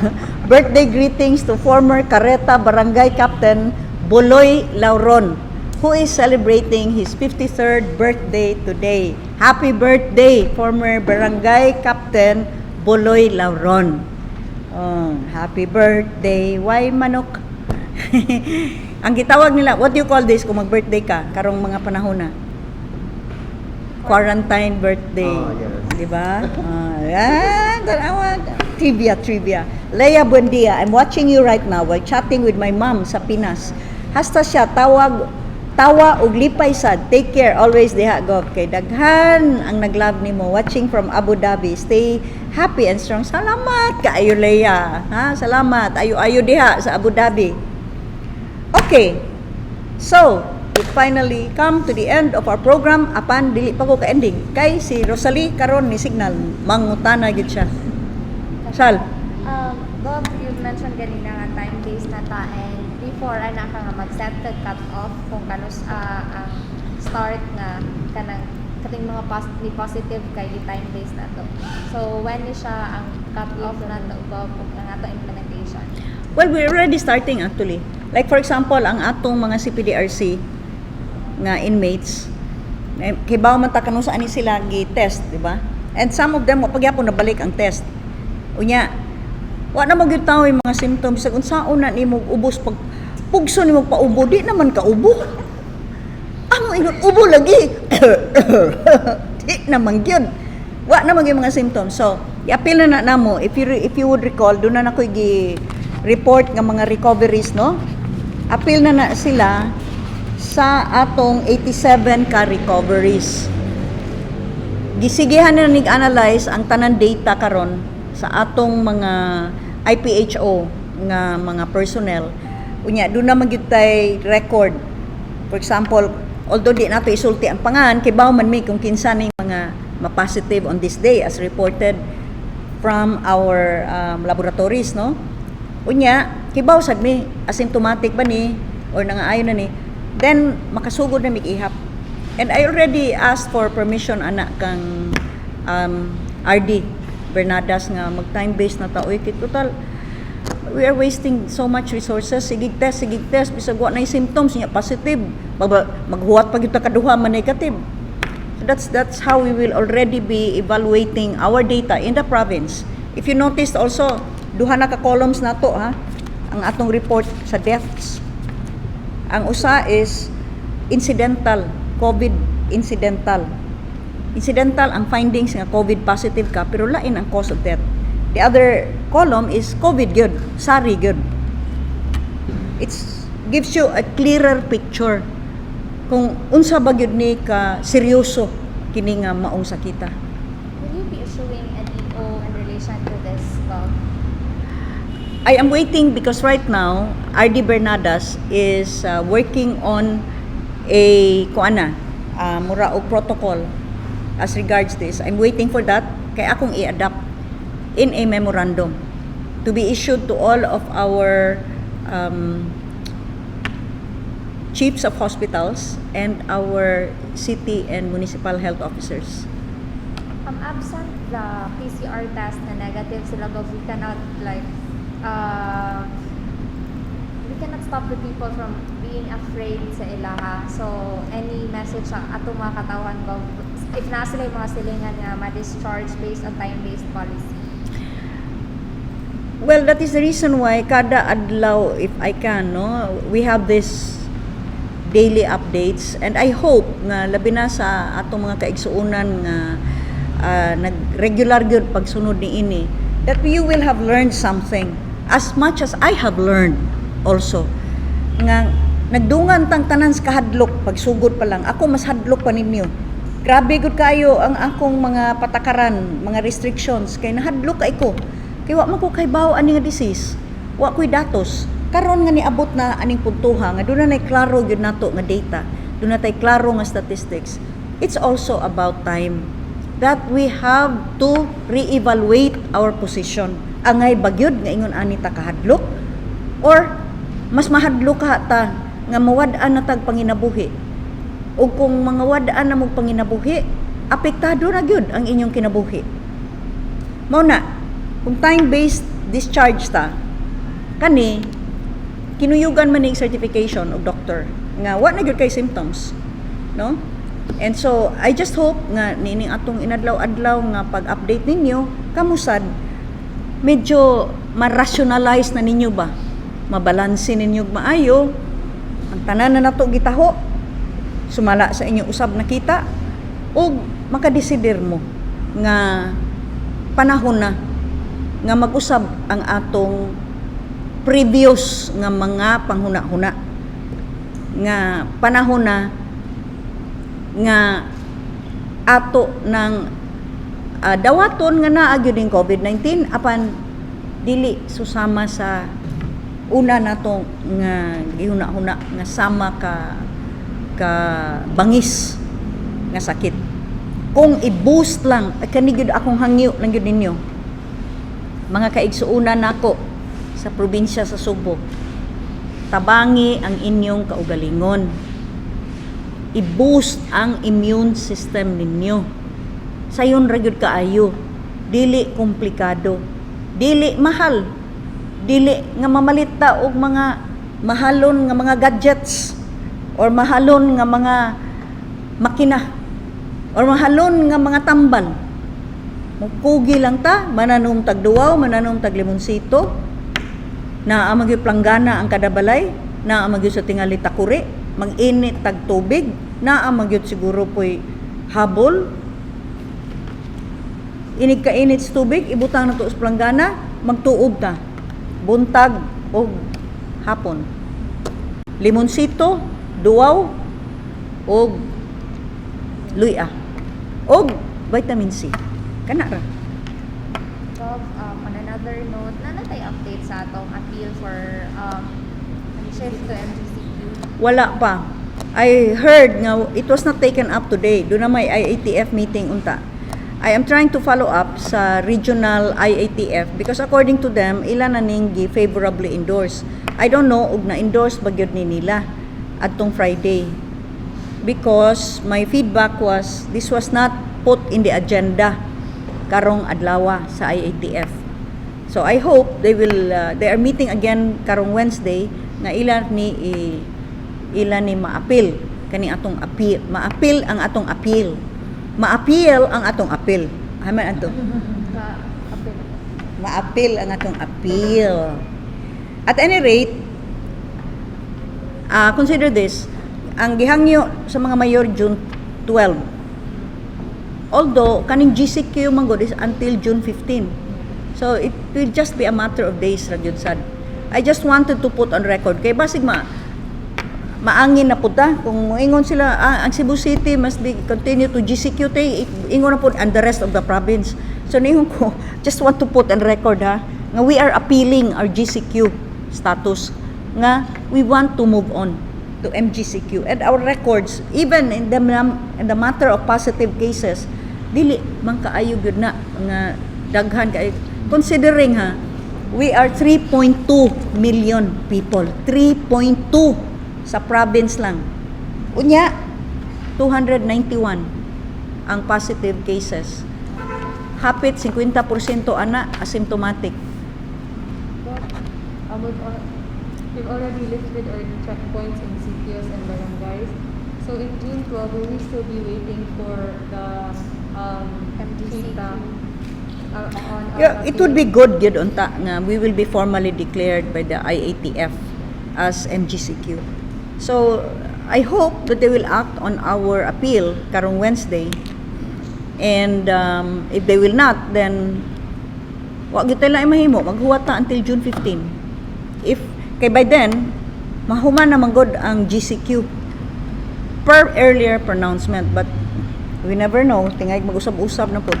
Birthday greetings to former Kareta Barangay Captain Boloy Lauron. who is celebrating his 53rd birthday today. Happy birthday, former barangay captain Boloy Lauron. Oh, happy birthday, why manok? Ang gitawag nila, what do you call this kung mag-birthday ka karong mga panahon na? Quarantine birthday. Oh, yes. Di ba? Ah, yan, tanawa. Trivia, trivia. Leia Buendia, I'm watching you right now while chatting with my mom sa Pinas. Hasta siya tawag tawa og lipay sad. Take care always diha, Gov. Kay daghan ang nag-love nimo, watching from Abu Dhabi. Stay happy and strong. Salamat kaayo, Leia. Ha? Salamat. Ayo-ayo diha sa Abu Dhabi. Okay. So, we finally come to the end of our program apan dili pa ko ka-ending kay si Rosalie karon ni signal, mangutana gyud siya. Sal. Bob, you mentioned ganina nga time-based na ta and before ana ka nga mag-set the cut-off kung kanus ang start nga kanang kating mga ni positive kay di time-based na to. So when ni siya ang cut-off na to, Bob, ug ang ato implementation? Well, we're already starting actually. Like for example, ang atong mga CPDRC nga inmates, eh, kibaw man ta kanus ani sila gi-test, di ba? And some of them wa pagyapon nabalik ang test. Unya, wa na magyud tawo yung mga symptoms sa unsaon na nimo ubos, pag pugso nimo paubo, di naman ka ubo. Amo ingon ubo lagi. Di naman gyud. Wa naman gyud mga symptoms. So, i-appeal na na namo, if you would recall, doon na nakoy gi report nga mga recoveries, no? Appeal na na sila sa atong 87 ka recoveries. Gisigihan na nig-analyze ang tanan data karon sa atong mga IPHO nga mga personnel. Unya, doon na magyud tay record. For example, although di nato isulti ang pangan, kay man mi kung kinsa ning mga ma-positive on this day as reported from our laboratories, no? Unya, kibaw sad mi, asymptomatic ba ni or nangaayo na ni, then makasugod na mig ihap. And I already asked for permission ana kang RD Bernadas nga mag time based na ta, oy, kay total we are wasting so much resources, sige test bisag wa na symptoms niya, positive, maghuwat pa gyud ta kaduha man negative. So that's how we will already be evaluating our data in the province. If you noticed also, duha na ka columns nato ha, ang atong report sa deaths. Ang usa is incidental, COVID incidental. Incidental ang findings nga COVID positive ka pero lain ang cause of death. The other column is COVID gyud, SARI gyud. It's gives you a clearer picture kung unsa ba gyud ni ka seryoso kini nga maong sakita. Will you be issuing an EO in relation to this, Bob? I am waiting because right now RD Bernadas is working on a kuana, mura og protocol as regards this. I'm waiting for that kay akong i-adapt in a memorandum to be issued to all of our chiefs of hospitals and our city and municipal health officers. Absent the PCR test na negative sila, Gov, we cannot like, we cannot stop the people from being afraid sa ilaha. So, any message sa atong mga katawhan, Gov, if naa sila yung mga silingan nga ma-discharge based on time-based policy? Well, that is the reason why kada adlaw, if I can, no, we have this daily updates and I hope nga labi na sa atong mga kaigsuonan nga nag-regular gyud pagsunod ni ini, that you will have learned something as much as I have learned also nga nagdungan tang tanan sa kahadlok. Pagsugod pa lang ako, mas hadlok pa ninyo. Grabe gud kayo ang akong mga patakaran, mga restrictions, kay nahadlok kay ko, kay wa man ko kahibaw ani nga disease, wa ko'y datos. Karon nga niabot na aning puntuha nga doon na klaro gyud nato nga data, doon na tay klaro nga statistics, it's also about time that we have to reevaluate our position. Angay bagyod nga ingon ani ta kahadlok or mas mahadlok ka ta nga mawad-an na tag panginabuhi? Ug kung mga wad-an na mong panginabuhi, apektado na gyud ang inyong kinabuhi. Mao na kung time-based discharge ta kani, kinuyugan man ning certification og doctor. Nga wa na gyud kay symptoms, no? And so I just hope nga niining atong inadlaw-adlaw nga pag-update ninyo, kamusad medyo ma-rationalize na ninyo ba, mabalanse ninyo og maayo ang tanan na nato gitaho sumala sa inyong usab nakita ug makadesidir mo nga panahon na nga mag-usab ang atong previous nga mga panghuna-huna, nga panahon na nga ato ng dawaton nga naa gyud ning COVID-19 apan dili susama sa una nato nga gihuna-huna nga sama ka ka bangis nga sakit. Kung i-boost lang, ay, kani gyud akong hangyo lang gyud ninyo, mga kaigsuonan nako sa probinsya sa Subo: tabangi ang inyong kaugalingon, i-boost ang immune system ninyo. Sayon ra gyud kaayo, dili komplikado, dili mahal, dili nga mamalit ta og mga mahalon nga mga gadgets or mahalon nga mga makina or mahalon nga mga tambal. Mukugi lang ta, mananom tag duwaw, mananom tag limonsito, naa man gyud planggana ang kada balay, naa man gyud sa tingali takuri, mag-init tag tubig, naa man gyud siguro poy habol. Inig kainit sa tubig, ibutang na to sa planggana, magtuob ta. Buntag og hapon. Limonsito, duwaw, og luya. Og vitamin C. Kana ra. Gov, on another note, naa na tay update sa atong appeal for shift to MGCQ? Wala pa. I heard nga it was not taken up today. Duna may IATF meeting unta. I am trying to follow up sa regional IATF because according to them, ila na ning gi favorably endorse. I don't know ug na-endorse ba gyud ni nila adtong Friday. Because my feedback was this was not put in the agenda karong adlawa sa IATF. So I hope they are meeting again karong Wednesday nga ila ni maapil kani atong appeal, maapil ang atong appeal, maapil ang atong appeal. Haman ato. Ma-appeal. Maapil ang atong appeal. At any rate, consider this: ang gihangyo sa mga mayor, June 12, although kaning GCQ man gud is until June 15, so it will just be a matter of days ra gyud sad. I just wanted to put on record kay basig maangin na pud ta kung moingon sila, "Ah, ang Cebu City must be continue to GCQ," tay ingon na pud and the rest of the province. So ningon ko, just want to put on record ha, nga we are appealing our GCQ status, nga we want to move on to MGCQ, and our records, even in the matter of positive cases, dili man kaayo gyud na nga daghan kaayo, considering ha, we are 3.2 million people, 3.2 sa province lang. Unya, 291 ang positive cases. Hapit 50% ana asymptomatic. But, we've already lifted our checkpoints in sitios and barangays. So in June 12, will we still be waiting for the MGCQ. Feedback on our Yeah, it would be appeal? Good gyud unta nga we will be formally declared by the IATF as MGCQ. So I hope that they will act on our appeal karong Wednesday. And if they will not, then wa gyud tay laing mahimo, maghuwat ta until June 15. If kay by then mahuman na man gud ang GCQ per earlier pronouncement, but we never know, tingay mag-usab-usab na pud.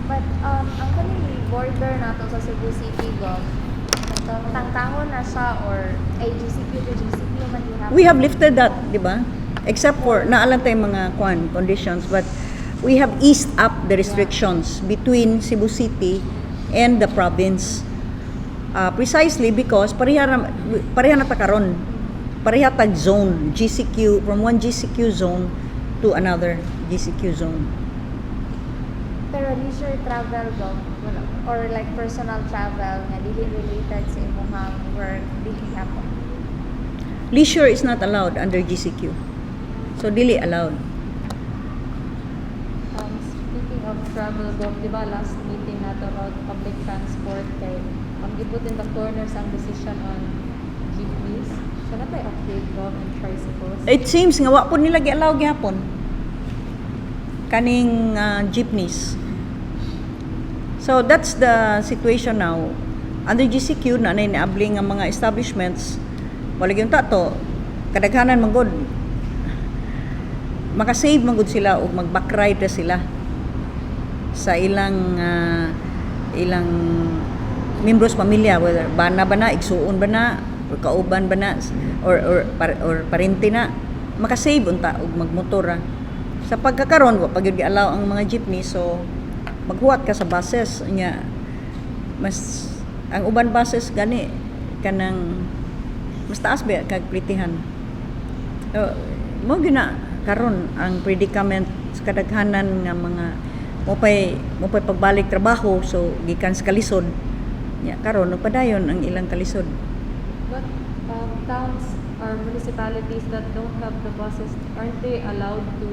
But ang kaning border nato sa Cebu City, Gov, tangtangon na siya or ay GCQ to GCQ man gihapon? We have lifted that, di ba? Except for naa lang tay mga kwan conditions, but we have eased up the restrictions between Cebu City and the province. Precisely because pareha na ta karon. Pareha tag zone, GCQ, from one GCQ zone to another GCQ zone. Pero leisure travel, Gov, wala, or like personal travel nga dili related sa imong work, dili hapon? Leisure is not allowed under GCQ. So dili allowed. Speaking of travel, Gov, di ba last meeting nato about public transport kay giput in the corners ang decision on jeepneys. So naa bay update, Gov, and tricycles? It seems nga wa po nila gi-allow gihapon kaning jeepneys. So that's the situation now. Under GCQ na nay niabli nga mga establishments, wala gyud ta to kadaghanan man gud makasave man gud sila og mag-back ride ra sila sa ilang membros pamilya, whether bana ba na, igsuon ba na, or kauban ba na, or parente na, makasave unta og magmotor ra. Sa pagkakaron, wa pa gyud gi-allow ang mga jeepney, so maghuwat ka sa buses nya. Mas ang uban buses gani kanang mas taas ba kag plitihan. So, mo gina karon ang predicament sa kadaghanan nga mga mo pay pagbalik trabaho, so gikan sa kalisod nya karon nagpadayon ang ilang kalisod. But towns or municipalities that don't have the buses, aren't they allowed to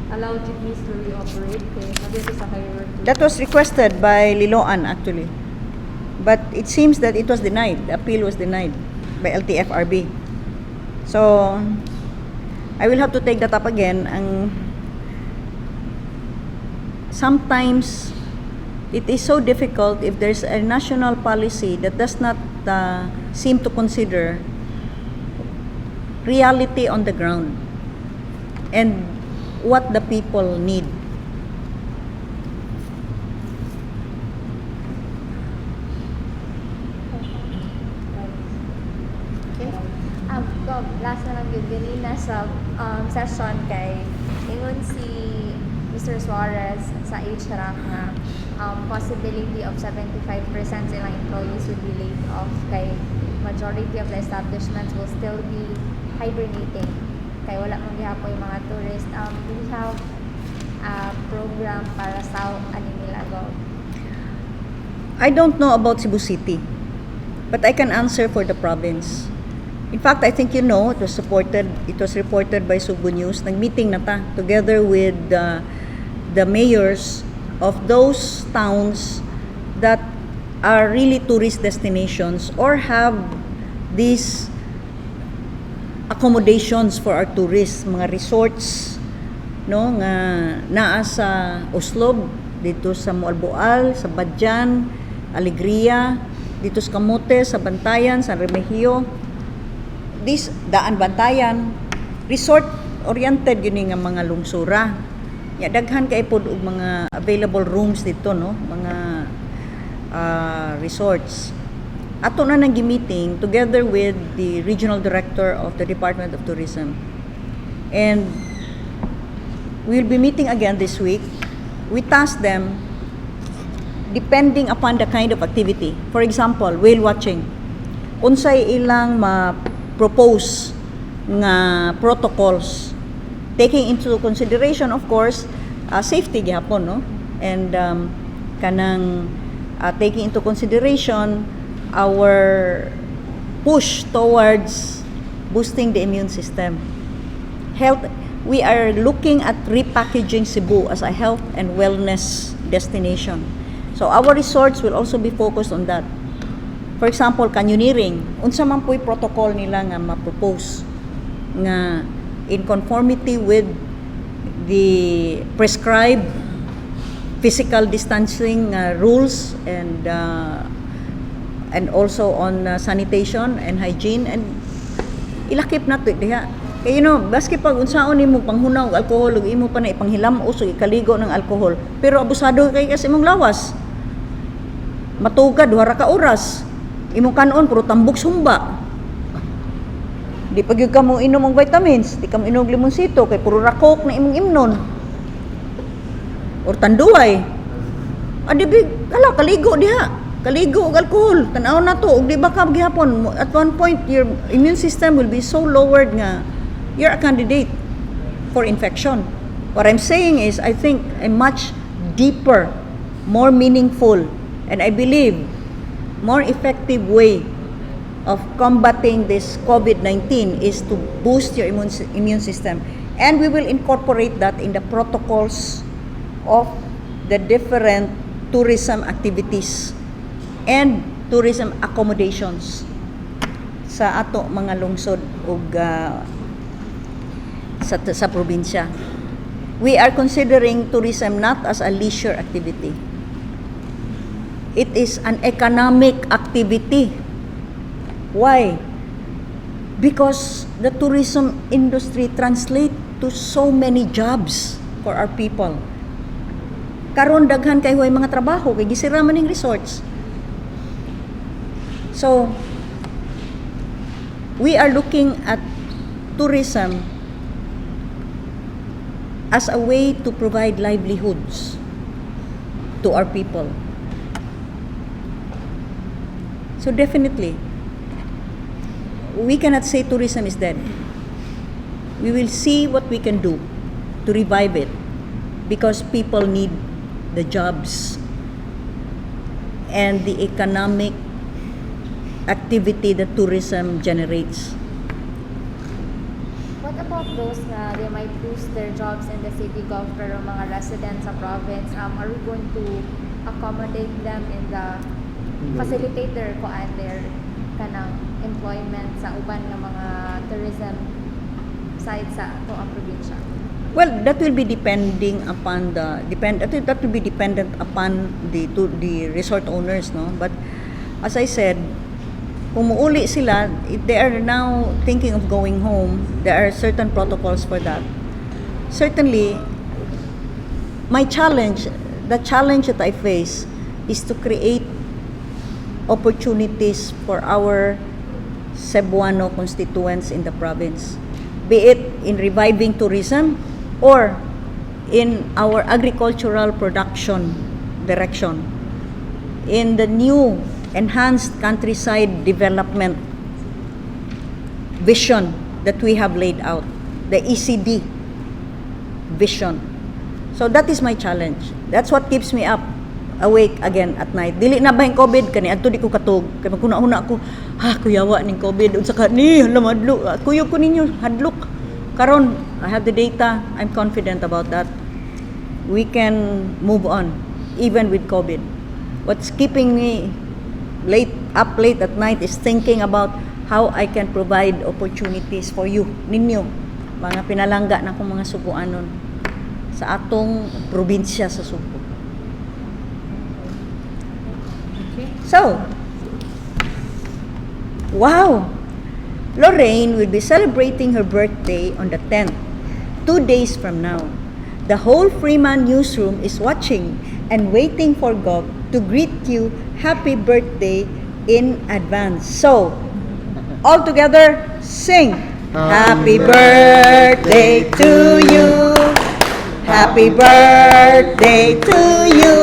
allow jeepneys to reoperate? Kay nabito sa higher That was requested by Liloan, actually, but it seems that it was denied. The appeal was denied by LTFRB, so I will have to take that up again. Ang sometimes it is so difficult if there's a national policy that does not seem to consider reality on the ground and what the people need. Okay. Gov, last na lang yun ganina sa session kay ingon si Mr. Suarez sa HRAC nga possibility of 75% silang employees would be laid off kay majority of the establishments will still be hibernating kay wala man gihapon yung mga tourist. We have a program para sa ani nila, Gov? I don't know about Cebu City, but I can answer for the province. In fact, I think it was reported by Sugbo News. Nag-meeting na ta together with the mayors of those towns that are really tourist destinations or have these accommodations for our tourists, mga resorts, no, nga naa sa Oslob, dito sa Moalboal, sa Badian, Alegria, dito sa Camotes, sa Bantayan, San Remigio. This Daan Bantayan, resort oriented yun nga mga lungsura. Ya daghan kay pod og mga available rooms dito, no, mga resorts. Ato na nang meeting together with the regional director of the Department of Tourism. And we'll be meeting again this week. We task them depending upon the kind of activity. For example, whale watching. Unsay ilang ma-propose nga protocols, taking into consideration, of course, safety gihapon, no, and kanang taking into consideration our push towards boosting the immune system, health. We are looking at repackaging Cebu as a health and wellness destination, so our resorts will also be focused on that. For example, canyoneering, unsa man po'y protocol nila nga ma-propose nga in conformity with the prescribed physical distancing rules and also on sanitation and hygiene, and ilakip na to diha. Kay baski pag unsaon nimo panghunaw og alkohol ug imo pa na ipanghilam-os ug ikaligo ng alkohol, pero abusado kay kasi imong lawas. Matuga 2 ra ka oras. Imong kanon puro tambok sumba. Di pa gyud ka mo inom og vitamins, di ka mo inom og limonsito kay puro ra Coke na imong imnon. Or Tanduay. Ah, di bi, hala, kaligo diha. Kaligo og alkohol. Tan-aw na to, ug di ba ka gihapon, at one point your immune system will be so lowered nga you're a candidate for infection. What I'm saying is, I think a much deeper, more meaningful, and I believe more effective way of combating this COVID-19 is to boost your immune system. And we will incorporate that in the protocols of the different tourism activities and tourism accommodations sa ato mga lungsod ug sa probinsya. We are considering tourism not as a leisure activity. It is an economic activity. Why? Because the tourism industry translate to so many jobs for our people. Karon daghan kay way mga trabaho kay gisira man ning resorts. So we are looking at tourism as a way to provide livelihoods to our people. So definitely, we cannot say tourism is dead. We will see what we can do to revive it because people need the jobs and the economic activity that tourism generates. What about those nga they might lose their jobs in the city, Gov, pero mga residents sa province, are we going to accommodate them in the facilitate their kuan, their kanang employment sa uban nga mga tourism site sa ato ang probinsya? Well, that will be depending upon the depend that will be dependent upon the resort owners, no? But as I said, kung muuli sila, if they are now thinking of going home, there are certain protocols for that. Certainly, my challenge, the challenge that I face is to create opportunities for our Cebuano constituents in the province, be it in reviving tourism or in our agricultural production direction, in the new enhanced countryside development vision that we have laid out, the ECD vision. So that is my challenge. That's what keeps me up awake again at night. Dili na ba yung COVID kani adto di ko katug. Kay maghuna-huna ako, ha, kuyawa ning COVID unsa ka ni, hala, madlok. Ah, kuyog ko ninyo, hadlok. Karon, I have the data. I'm confident about that. We can move on even with COVID. What's keeping me late up late at night is thinking about how I can provide opportunities for you, ninyo, mga pinalangga na akong mga Sugbuanon sa atong probinsya sa Sugbo. So, wow! Lorraine will be celebrating her birthday on the 10th, 2 days from now. The whole Freeman newsroom is watching and waiting for Gov to greet you happy birthday in advance. So, all together, sing! Happy birthday to you. Happy birthday to you.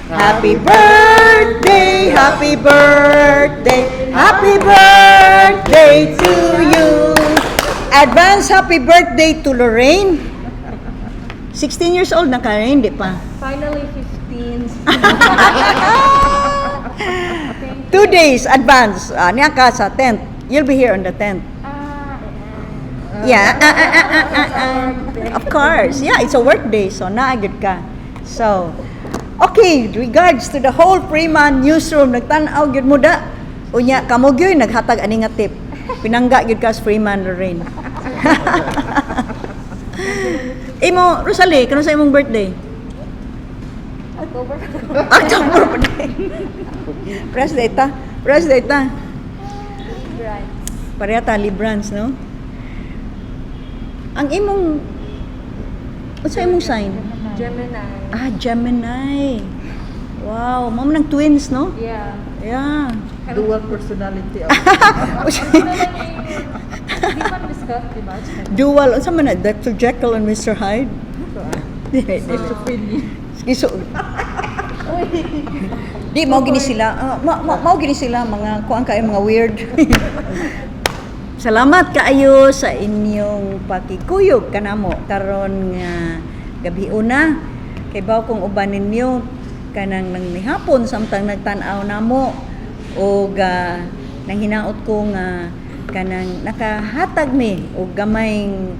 Happy birthday, happy birthday, happy birthday to you. Advance happy birthday to Lorraine. 16 years old na ka, hindi pa? Finally, 15. 2 days advance. Ah, niya ka sa 10th. You'll be here on the 10th. Ah. Yeah. Ah. Of course. Yeah, it's a work day, so naa gyud ka. So, okay, regards to the whole Freeman newsroom, nagtan-aw gyud mo da. Unya, kamo gyud naghatag ani nga tip. Pinangga gyud ka sa Freeman, Lorraine. Imo, Rosalie, kano sa imong birthday? October. October pa day. Press data. Press data. Right. Pareha ta Librans, no? Ang imong, unsa imong sign? Gemini. Ah, Gemini. Wow, mao nang twins, no? Yeah. Yeah. Dual personality. Di man discuss, di ba? Dual, unsa man na Dr. Jekyll and Mr. Hyde? Dili, dili. Schizophrenia. Schizo. Di mao gini sila, ah, mao gini sila mga kuan kayo, mga weird. Salamat kaayo sa inyong pakikuyog kanamo karon nga gabi una. Kay baw kong uban ninyo kanang nang nihapon samtang nagtan-aw namo og Nang hinaot ko nga kanang nakahatag mi og gamayng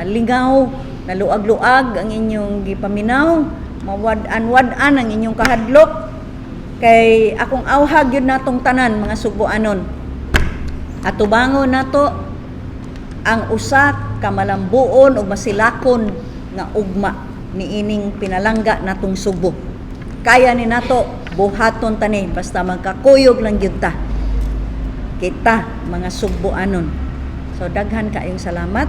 lingaw, naluag-luag ang inyong gipaminaw, mawad-an-wad-an ang inyong kahadlok kay akong awhag yun natong tanan mga Sugboanon. Atubangon nato ang usa ka malambuon ug masilakon nga ugma niining pinalangga natong Sugbo. Kaya ni nato buhaton tani basta magkakuyog lang gyud ta. Kita mga Sugboanon. So daghan kaayong salamat.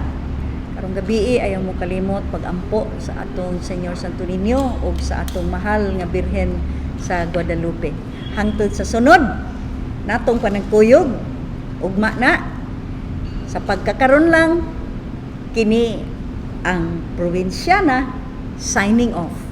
Karong gabii ayaw mo kalimot pagampo sa atong Señor Santo Niño ug sa atong mahal nga Birhen sa Guadalupe. Hangtod sa sunod natong panagkuyog, ugma na sa pagkakaron lang, kini ang Probinsyana signing off.